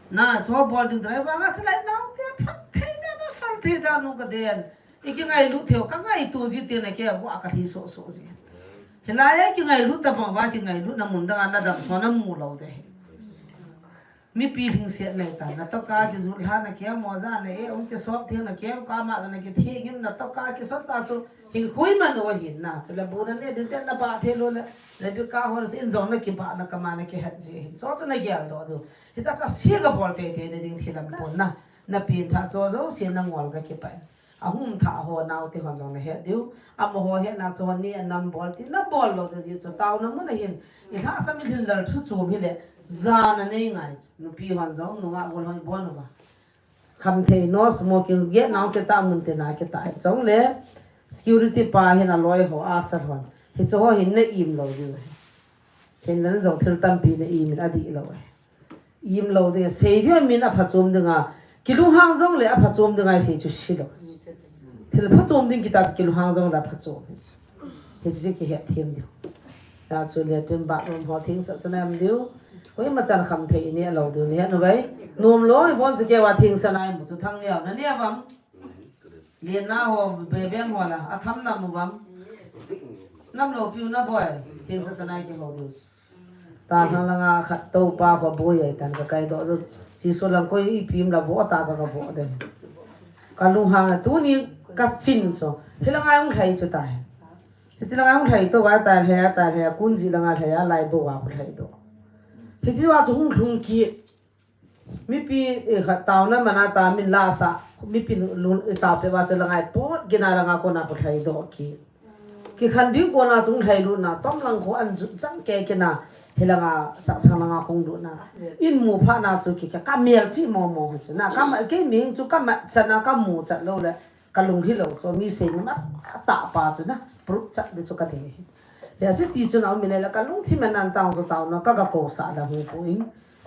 Na chu bol ding drai ba nga chilai nau te phat thei da na phal thei da nu ka den. I kingailut thei u, ka ngaitu ji te na ke a ka thi so so ji. Hilai a kingailut ta bang ba kingailut na mun dang a na dam so na mu lo te. Mipi lhingset nei ta, na toka kijut lha na kia mo ja na e, um kisop theng na kia, ka ma na kitheng in na toka kisop ta chu, hin khui man o hin na, chu le bu na ne, din ten na ba the lo le, le bi ka hon sin jong na kiba na kama na kihat ji hin, so chu na gial do du. Hita ka sia ka bol te te na ding thilam pon na, na pin tha so jo sia na ngol ka kipai. Ahung tha ho nau te hon jong na het diu. Amaho hetna chu hon ni anam bol ti na bol lo te ji chu tao na mun ahin. I lhasam i lhin lal thu chom hi le. Jana nei ngai. Nupi hon jong, nungah gol hon bon uva. Khamthei no smoking get nau ke ta mun te na ke ta. Chong le security pa hin a loi ho a sa hon. Hi chu ho hin na im lo diu. Hin lan jong thil tampi na im in a di lo. Im lo ding, sei ding a min a phachom ding a. Kilunghang jong le a phachom ding a sei chu si lo. Thil phachom ding kita chu kilunghang jong le a phachom. Hi chu kihet them diu. Ta chu le tin ba nom ho thing sa sa nam diu. Koima chan khamthei ni a lo diu ni a nu bai. Nom lo, i bon chu ke wa thing sa nai mu chu thang liao. Na nia vam. Lien na ho, be bem ho la. A tham nam mu vam. Nam lo piu na boi. Thing sa sa nai ki ho diu. Ta thang langa khat to pa kho boi ai tan ka kai do do. Jesu lang koi i pim la bo ta ka ka bo de. Ka lunghang a tuni Kachin chu. Hilanga hung lhai chu tai. Hichi langa hung lhai to va tai lhai tai lhai kun ji langa lhai a lai bo va pu lhai do. Hichi va chu hung lhung ki. Mipi, eh, khat tauna mana ta min la sa, mipi lun, eh, tau pe va chu langai pot, gina langa kona pu lhai do ki. Ki khan ding kona chung lhai luna, tom lang ko an jut jang ke kina, hilanga sak sang langa kong luna. In mu pha na chu ki ka, ka mial chi mo mo chu na, ka ma, ke ming chu ka ma chana ka mu chat lo le, ka lung hi lo, chu mi sei ma ta pa chu na, pru chat de chu ka te. Ya chu ti chu na mi le ka lung thi man an tang chu tauna, ka ka ko sa da hu ko in.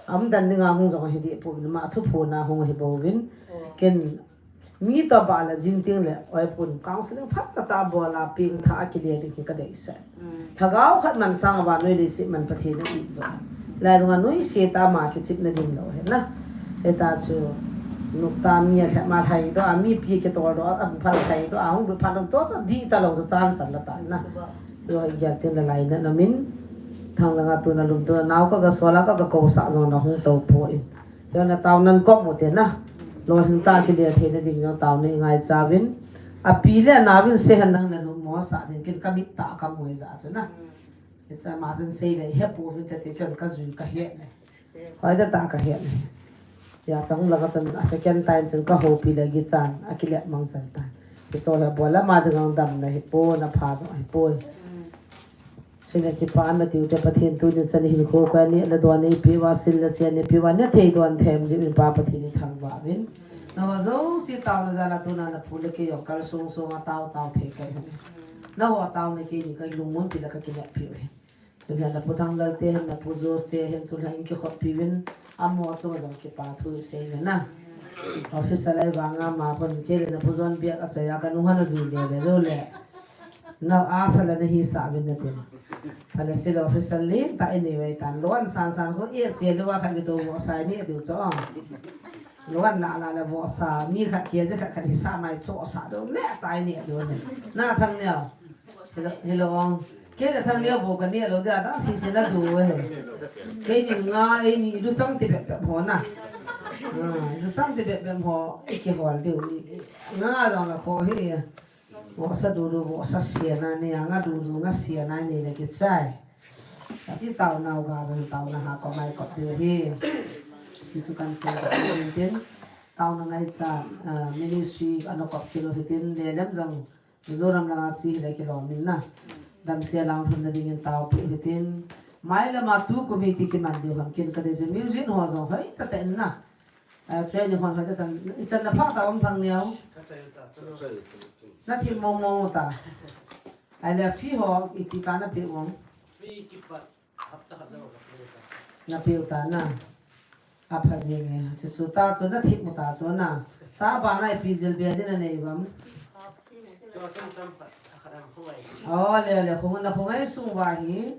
Am dan dinga hung jong hi di pu ma thu phu na hung hi bo vin. Ken mi to ba la jing ting le oi pun counseling phat ta ta bo la ping tha a ki le ding hi ka dei se. Thagau khat man sang ba noi le si man Pathen na i jo. Lai dunga noi se ta ma ki chip na ding lo he na. He ta chu nuk ta mi a lha ma lhai do a mi pi ki tol do a phal lhai do a hung du phal dom to cha di ta lo cha chan chan la ta na. Yo, i gel tin la lai na, na min. Thang langa tu na lum tu na nau ka ga sola ka ga ko sa jong na hung to po in. Yo na tau nan ko mo te na. Lo hin ta ki le the na ding yo tau ni ngai cha vin. A pi le na vin se han nang na nu mo sa ding kin ka mi ta ka mo ja se na. Ti cha ma jin sei le he po vin ka te chon ka jui ka he ne. Hoi da ta ka he ne. Ya chang la ka chan a second time chun ka ho pi le gi chan a ki le mang chan ta. Ti cho he bo la ma ding ang dam na he po na pha zo he po. Sina ki pa na tiu te Pathen tu ni chan hin kho ka ni la do ni pi wa sil la chen ni pi wa ne thei don them ji min pa Pathen ni thang wa vin. Na wa zo si tau na za la tu na na pu le ke yo kal sung sung a tau tau thei kai. Na wa tau ne ke ni kai lung mun pi la ka ki le pi we. Chu hian na pu Thanglalte hian, na pu Joste hian, tu hian in kikhop piuvin, a mo chu jong kipa thu i sei le na. Office a lai vanga ma pon ke le na pu John biak a chaya ka nu hana zui le le lo le. Na a sa la na hi sa vin na tin. Phala sil office a lin ta i nei wai tan. Lo an san san ko i a che le wa khan mi to mo sai ni a diu cho. Lo an la la la vo sa mi khat ke je khat khat hi sa mai cho sa do ne ta i ni a do ne. Na thang ne. Hello, hello, ong. Kei le thang nia bo ka nia lo dia, ta si si na du we. Kei ni nga, ei ni lu chang ti bep bep ho na. Ah, lu chang ti bep bep ho, ei ki hol diu ni. Nga dong la kho hi. Vohsa du du, vohsa sia na ni, nga du du, nga sia na ni le ki chai. Ati tau nau ga, tau na ha ko mai ko diu hi. Ki chu kan se ko tin. Tau na ngai cha, ah, ministry ano ko kilo hi tin, le lem jong. Mizoram langa chi hile kilom in na. Damsel lang hun na dingin taopi u hitin. Mai lama tu kum hi ti kiman diu ham kin ka dei chu music ho jong hoi ta ta in na. Eh, training hon hoi ta ta in. I chan na pha ta um thang neo. Na thim mong mong ta. Ai le fee ho i ti ta na pe um. Na pe u ta na. A pha jeng e. Chu chu ta chu na thim u ta chu na. Ta ba na i pi jil be din a nei bam. O le le khung na khung ai sung va hi.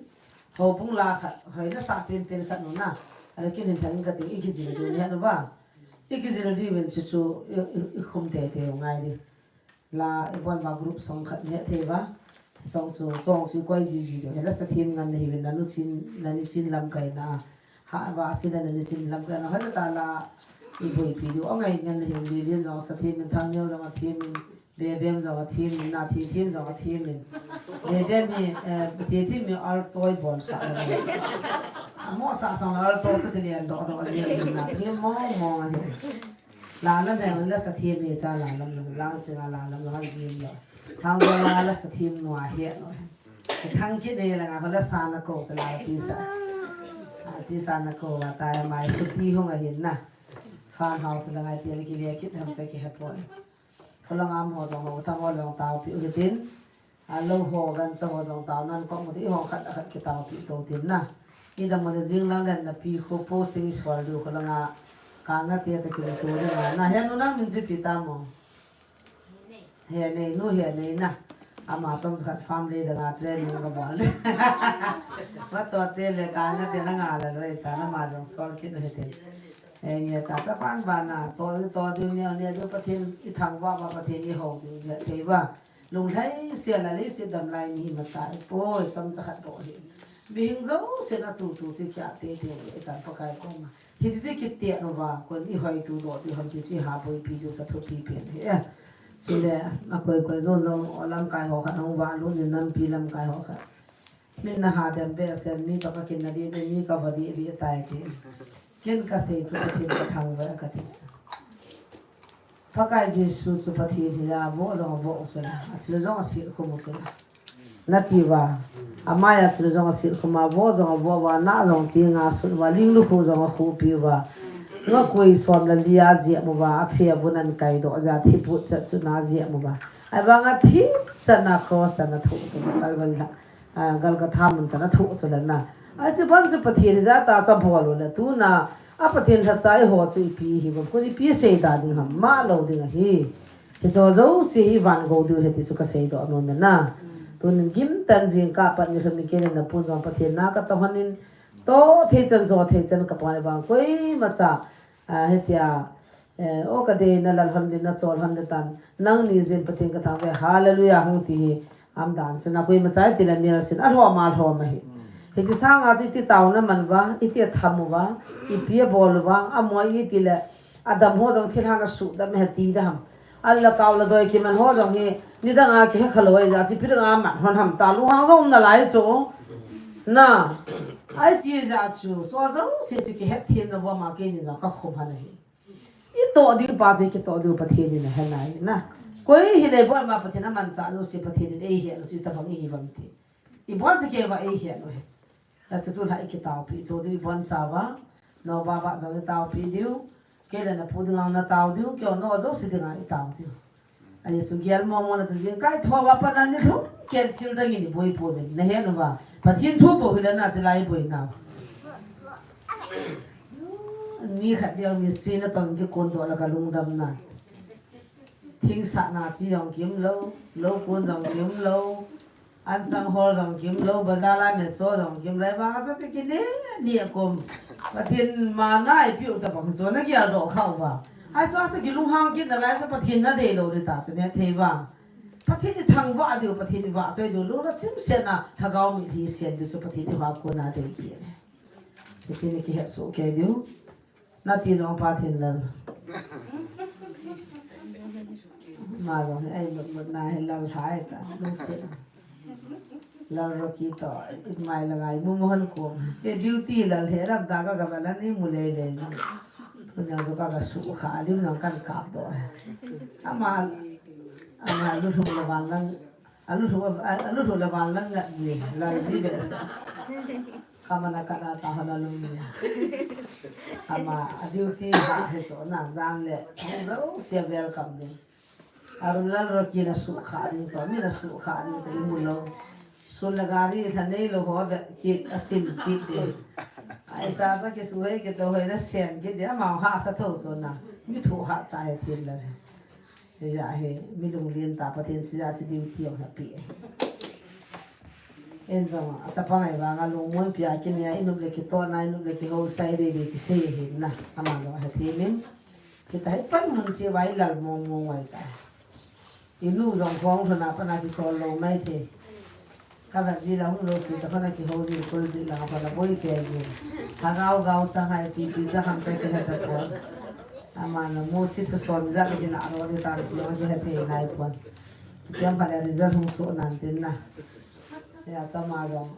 Ho pung la khat, hoi na sa pen pen khat nu na. A le kin hin thang ka ti i ki jil du ni ha nu ba. I ki jil di ven chu chu i, i, i khum te te u ngai di. La, i bon va group song khat ne thei va. Song chu, song chu koi ji ji de. Hela sa thim ngan na hi vin na nu chin, na ni chin lam kai na. Ha va si na ni chin lam kai na. Hela ta la, i boi pi du. Ong ai ngan na hi vin li lin jong sa thim min thang neo jong a thim min. Be bem jong a thim min. Na thi thim jong a thim min. Be bem hi, eh, thi thim mi al toi bon sa. Mo sa song al toi sa ti lian do do lian na. Thim mong mong a hi. La lam he, la sa thim hi cha la lam lam, lang chinga la lam lam, jim lo. Thang do la la sa thim nua he lo. Thang ki ne la nga la sa na ko, la ti sa. A ti sa na ko, wa ta ya mai su ti hung a hin na. Farm house la ngai ti le ki le ki tham sa ki he po. Ko la ngam ho do ho ta mo long ta pi u tin. A lo ho gan sa ho jong tao nan ko mu ti ho khat khat ki tao pi to tin na. I da mo le jing lang len na pi ko posting i sual du ko la nga ka nga te ta ki tu le nga. Na he nu nang min ji pi ta mo. He nei nu he nei na. Ama tong khat farm le da nga training ka bol. Ma to te le ka nga te na nga la lo ta na ma jong sual ki no he te. He nge ta ta pan ba na to to du ne ne du Pathen i thang ba ba Pathen i ho du ne te ba. Lunglhai sia la lei sia dam lai mi hi ma cha i poi, chomcha khat bo hi. Mihing jouse na tu tu chu kia te te le tan Pakai koma. Hi chu chu kiti a no va, kon i hoi tu do ti hon ti chu ha poi pi du cha thu ti pen hi. Eh. Chule, akoi koi jong jong, o lamkai ho khat, hung valut in nampi lamkai ho khat. Min naha dem behseh, mi toh kakin nadih, mi kava dih dih tai ti. Ken kasei chu Pathen kathangvah e kati chu. Pakai Jesu chu Pathen hia, vo jong vo chu la, achil jong asil khum chu la. Nati uva, amai achil jong asil khum a, vo jong avo uva, na jong tinga sut uva, ling lukhu jong akhupi uva. Ngakui som le li a jep uva, aphe avun ahin kaidoh jeh a, thiput chet chu na jep uva. Ahivanga thi chan a cross chan a thoh chu Calvary la, ah, Golgotha mun chan a thoh chu la na. Ahi chu ban chu Pathen hia ta chu abol u le tuna, a Pathen lhacha eiho chu ipi hi bang, kon ipi sei da ding ham, ma lou ding ahi. Hicho jouse hi van gou diu ahi ti chu kasei doh nom e na. Tun gimtah in jingkah pat nilhum in kei le napun jong Pathen na katahon in, toh thei chan jo thei chan kapon le vang koima cha, ah, hitia, eh, o kadei na lal hon din na chol hon le tan. Nangni jin Pathen kathangvah e, hallelujah hung ti hi. Aum dan chu na koima cha iti le mial sin, alhom a alhom ahi. Hiche sanga chu iti taona man uva, iti atham uva, ipi abol uva, amo iti le, adam ho jong thilha na sudam he ti da ham. Ala kau la doi kiman ho jong hi, nidang a kihe khalou e ja, chu ipi dang a man hon ham ta, lunghang jong um nalai chu. Na, ahi ti ja chu, chu jouse chu kihet them na uva ma keini jong kakhum han ahi. Itoh ding pa chu kitoh diu Pathen in ahe nai na. Koi hile bol ma Pathen amanchah jouse Pathen in eihet u chu itobang ihi uvam ti. Ibon chu keiva eihet u ahi. Achu tulha ikitaopi, itoh diu ibon chauva. Nao baba jong itaopi diu. Kei le napu dinga natao diu, kei nao jouse dinga itao diu. Ahi chu gel momo na chu jingkah thouva pat na nilhum ken thil dang in iboi pouvin. Nahet uva. Pathen thu bou hile na chilai boi nau. Ni khat beh mistri natong kikon doh la kalungdam na. Thing sahna chi jong kium lou, lou kon jong kium lou, anchang hol jong kium lou, bazar lai me cho jong kium lou, vang a chu kikine ni akum. Pathen mana ipiu tabang chu nagel doh khauva. Ahi chu, achu kilunghang kit nalai chu Pathen nadei lou ding ta chu nethei vang. Pathen ithangvah diu, Pathen ivahchoi diu, lungna chimset na lhagao mitlhi sen diu chu Pathen ivah kona dei kit e. Pathen in kihet soh kei diu. Nati lou pa Thinlal. Ma lou hi, ei mut mut na hi lal hai ta, lungset. Lal Rocky toh, imai la ngai, mu mu hon ko. Te duty lal he ram ta ka ka ba lan imu lei lei. Punya zo ka ka su kha, lim nang kan kap doh. Ama, ama lu thum la van lang, alu thum, alu thum la van lang ngat ji, lal ji be sa. Kamana kana ta hana lum ni. Ama, a duty ha he so na jam le, hung jouse welcome ding. Arun Lal Rocky na sukha ding to, mi na sukha ding to, imu lou. Sun le gari lha nei lou ho ve kit, achim kit ding. Ai cha cha kisu hei kit lou hei na sen kit ding, ama hahsa tho chu na. Mi thu ha ta he Thinlal he. Hijeh a hi, mi lunglen ta Pathen chijeh a chi duty jong ape. Ei jong, achapang ahi vang a lungmonpi a kinei a, inop le kitohna, inop le kihousai dei dei kisei ahi na, ama jong ahe themin. Hitia hi panmun cheh uva ilal mong mong uva hita. Inu jong khong lhona pat a kichol lou mai thei. Ka vet ji la hung lou sui ta kona kihou ji kul ji la kona boi kei ji. Lhagao gao chang hai pi pi cha ham pe ke heta pon. Ama na mu si thu som ja ke na ro de ta ro ji heta nai pon. Kiam pa le result hung so nan tin na. Ya cha ma jong.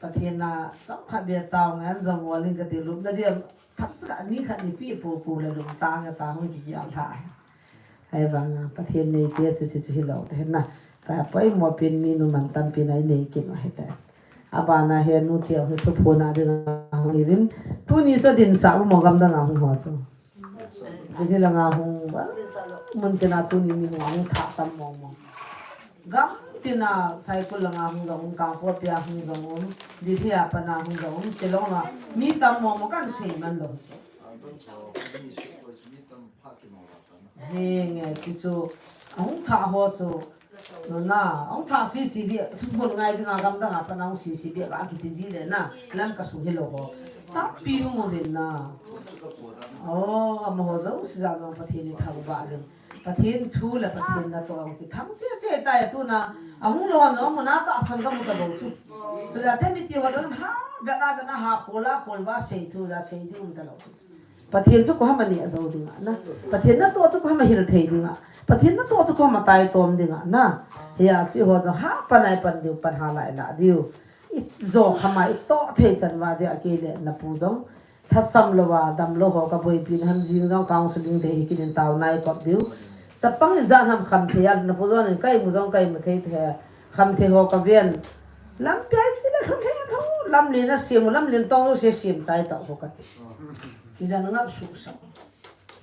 Pathen na chang khat bia tao ngan jong ngol in ka ti lup na dia. Thak cha ni khat ni pi pu pu le lum ta nga ta hung ki ya la. Ahivanga, Pathen neite chu, chu, chu hilou te na. Tapoimo pen minu man tampi na inei kit u ahi te. Abana hi nute hi thuphon a dinga hung uvin. Tuni chu dinsah u mo gam danga hung ho chu. Delhi langa hung ba. Mun tina tuni minu hung thah tam mo mo. Gam tina Saikul langa hung jong um, Kangpokpi a hung jong um, Delhi a pat a hung jong um, Shillong a mi tam mo mo kan sei man lou. Henge, chuchu, ahung thah ho chu, nuna, ahung thah sisi beh, thuphon ngai dinga gam danga pat a hung sisi beh, akiti ji le na, lam kasung hilou ho. Tampi hung uvin na. Oh, amaho jouse jong Pathen ithangvah uvin. Pathen thu le Pathen natoh ahung kithang cheh cheh tai tuna, ahung lou ho jong muna tahsan kamu talou chu. Chule ate miti ho jong ha, beh a beh a ha khol a khol uva sei thu ja sei ding um talou chu. Pathen chu koiham aneh jou dinga na. Pathen natoh chu koiham ahil thei dinga. Pathen natoh chu koiham ataitom dinga na. Hia chu eiho chu hapan a ipan diu, pan hala ilah diu. Ijo khama itoh thei chan uva dia keile napu jong. Lhasam louva, damlou ho kaboipi na ham jing jong counseling thei hi kinin taona ikop diu. Chapang ijat ham khamthei a, napu jong in kaimu jong kaimu thei thei. Khamthei ho kaven. Lampi a iche le lhung thei lhung. Lamlen asem u, lamlen tong lou se sem chai tau ho kati. Kijan ngap suhsah.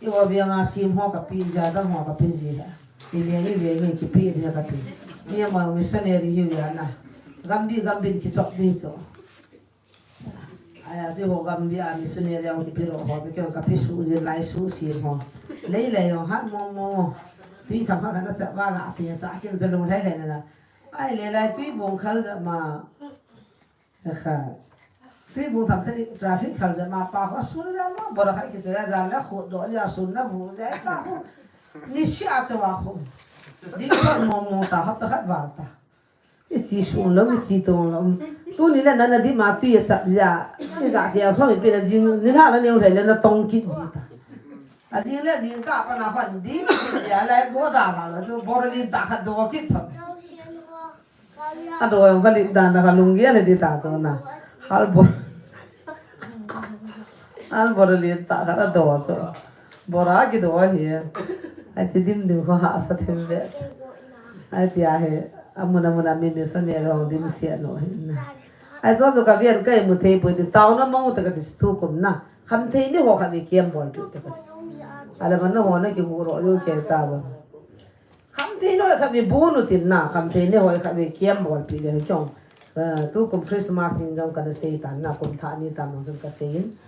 Eiho veng a sem ho kape, jadang ho kape ji ha. Iveng iveng in kipe ding kati. Ni ama missionary hiu ya na. Gambi gambin kichop ding chu. Ahi a chu eiho gambi a missionary a kipe lou ho chu keiho kape suh jin lai suh sem ho. Lei lei jong hat mong mong. Tui tham kha kana chap va ga pe cha kim cha lung lei lei na na. Ai le lai tui bong khal ja ma. Kha. Tui bong tham cha traffic khal ja ma pa ho sun ja ma. Bora khat kiche ja le khu do ja sun na bu ja ta khu. Ni sia cha wa khu. Ding mong mong ta hap ta khat va ta. Iche sung lou, iche tong lou. Tuni le nana dima tui achap jia. Ija jia song ipi na jing, nilhah la neo thei le natong kit ji ta. Ajing le jingkah a pat na hon dim jia le go da la la chu bor lin tah khat do kit thon. Ado jong kha lin dan na kha lunggel le di ta chu na. Hal bor. Hal bor lin tah khat ado chu. Bora kido hi. Ache dim dim kho hahsa thim ve. Ahi tia hi. Amun amun a mi missionary hung dimset u hi. Ahi chu chu kaven kaimu thei poi ti taona mang u te kati tukum na. Khamthei ni ho khat vei kiam bol ti te kati. Ahile man na ho na kimu ro u kei ta bol. Khamthei ni ho khat vei bu nu tin na. Khamthei ni ho khat vei kiam bol ti le hi chong. Eh, tukum Christmas ni jong kana sei tan na, kum thah ni tan jong kana sei in.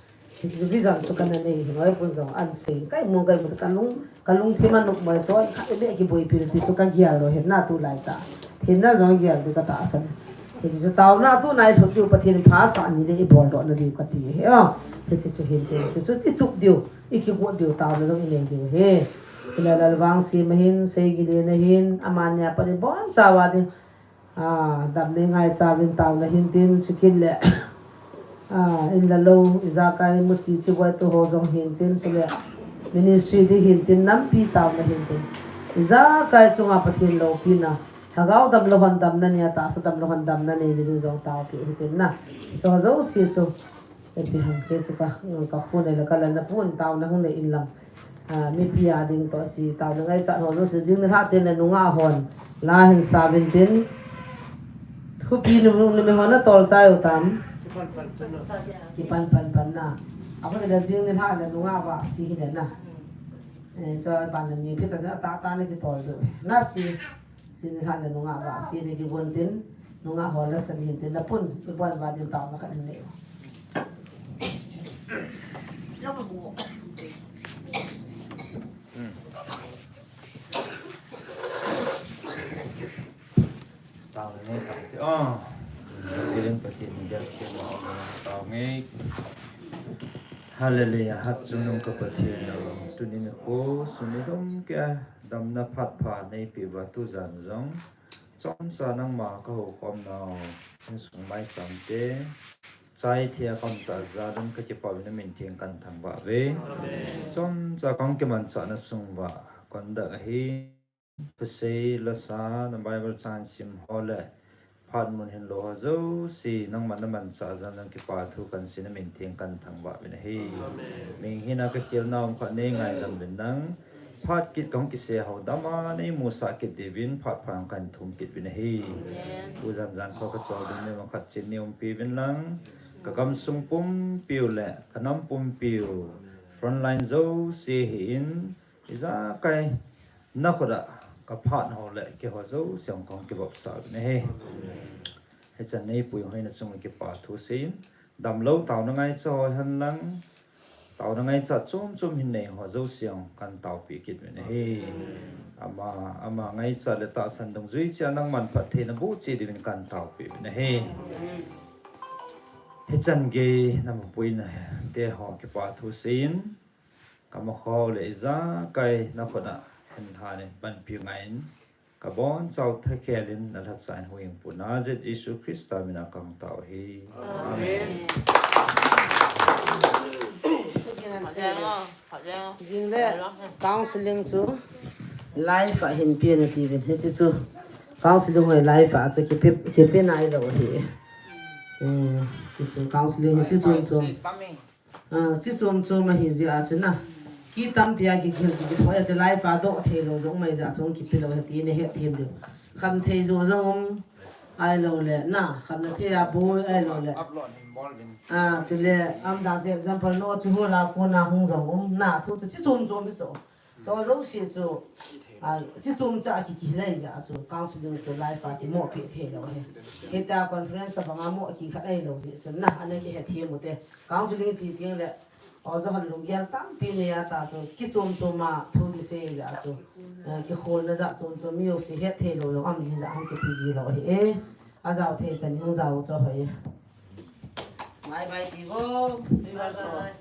Hiche vision chu kana nei hi, noi pun jong ana sei. Kaimu, kaimu, kalung, kalungthim a nopmo chun, khat le kiboipi ti chu kagel lou, hinna tulai tah. Hinna jong gel ding katahsan. Hiche chu taona tuna ilhut diu Pathen in phasah ni le ibol doh na diu kati hi. Oh, hiche chu hin te, hiche chu itup diu, ikigot diu, taona jong inei diu hi. Chule Lalvangsim ahin, Seigilen ahin, amani a pat ibon chauva ding. Ah, damna ingaicha uvin taona hin tin, chukit le. Ah, in le lou, ijakai muchi chiboi tu ho jong hin tin, chule. Ministry ding hin tin, nampi taona hin tin. Ijakai chunga Pathen loupina. Lhagao damlou hon damna nei a, tahsa damlou hon damna nei ding jong taopi hitin na. Hiche jouse chu. Ipi ham kei chu ka, ka khun le ka lal na pun taona hung nei in lang. Ah, mipi a ding toh chu taona ngaichat ho jouse jing nilhah tin le nungah hon. La hin sa uvin tin. Thupi nu, nu, numei ho natol chai u tam. Kipan pan pan na. Aban le jing nilhah le nungah vahsi hile na. Eh, chu ban ni pi ta ja ta ta na kitol diu. Na si. Jing nilhah le nungah vahsi nei kigon tin, nungah ho la san hin tin, lapun, ibon va din taona khat hin nei. Taona nei tao te. Oh. Kilen Pathen ni dia ke ma taona nei. Hallelujah, hatchungnung ka Pathen o. Tuni nikho, suni lhum keiya damna phat pha neipeh uva tujan jong. Chomcha nangma kahoukhom nau, insung maicham te, chaithei a kaum tah jal un kakipah uvin namin theng kahin thangvah uve. Chomcha kahung kimanchah na sung uva, conduct ahin, thusei, lasa, na Bible chang sim ho le, phat mun hinlou ho jouse, nangma namanchah jal un kipa thu kahin sei namin theng kahin thangvah uvin ahi. Mihing hina kakhel na um khat nei ngaidam uvin lang. Phat kit kahung kisei ho dam a, nei musah kit diuvin, phat pha kahin thum kit uvin ahi. Tujan jan kho kachol ding nei ma khat chin nei umpi uvin lang. Ka gamsung pumpi u le, ka nam pumpi u. Frontline jouse hi in, ijakai, na khut a, ka phat ho le, keiho jouse hung kahung kivopsah uvin ahi. Hichan neipui ho hina chung kipa thu sei in, damlou taona ngaicha ho hen lang, taona ngaicha chom chom hin nei ho jouse jong kahin taopi kit uvin ahi. Ama, ama ngaicha le tahsan dungjui cheh a nangman phattheina boh cheh diuvin kahin taopi uvin ahi. Hichan gei na mapuina te ho kipa thu sei in, ka makho le ijakai na khut a hin lhan in panpi ngai in. Kabonchauva thakhel in nalhatsah in hung puna jeh Jesu Christa mina kahung tao hi. Amen. Jingle counseling chu life a hin pe nati uvin. Hiche chu counseling hoi life a chu kipe, kipe nailou hi. Hmm, hiche chu counseling hiche chu chu. Ah, chi chom chom ahi jeh a chu na. Ki tampi a ki khel ki thoi a chu life a doh thei lou jong mai jeh a chu kipe lou ti na hethem diu. Khamthei jo jong um ahilou le na, khamna thei a boi ahilou le. Ah, chule um dan chu example no chu hol a kona hung jong um na thu chu chi chom chom hi chu. So, jouse chu, ah, chi chom cha ki, ki lei jeh a chu, counseling chu life a kimo pe thei lou hi. Hita conference tabang a mo ki khat ahilou jeh chu na, ana kihethem u te. Counseling ti teng le, oja hon lunggel tampi nei a ta chu, ki chom chom a thu kisei jeh a chu, eh, kikholna jat chom chom mi jouse het thei lou jong um ji jeh a hung kipe ji lou hi e. Ajao thei chan hung jao u chu hoi e. Bye bye ti vo. Bye bye.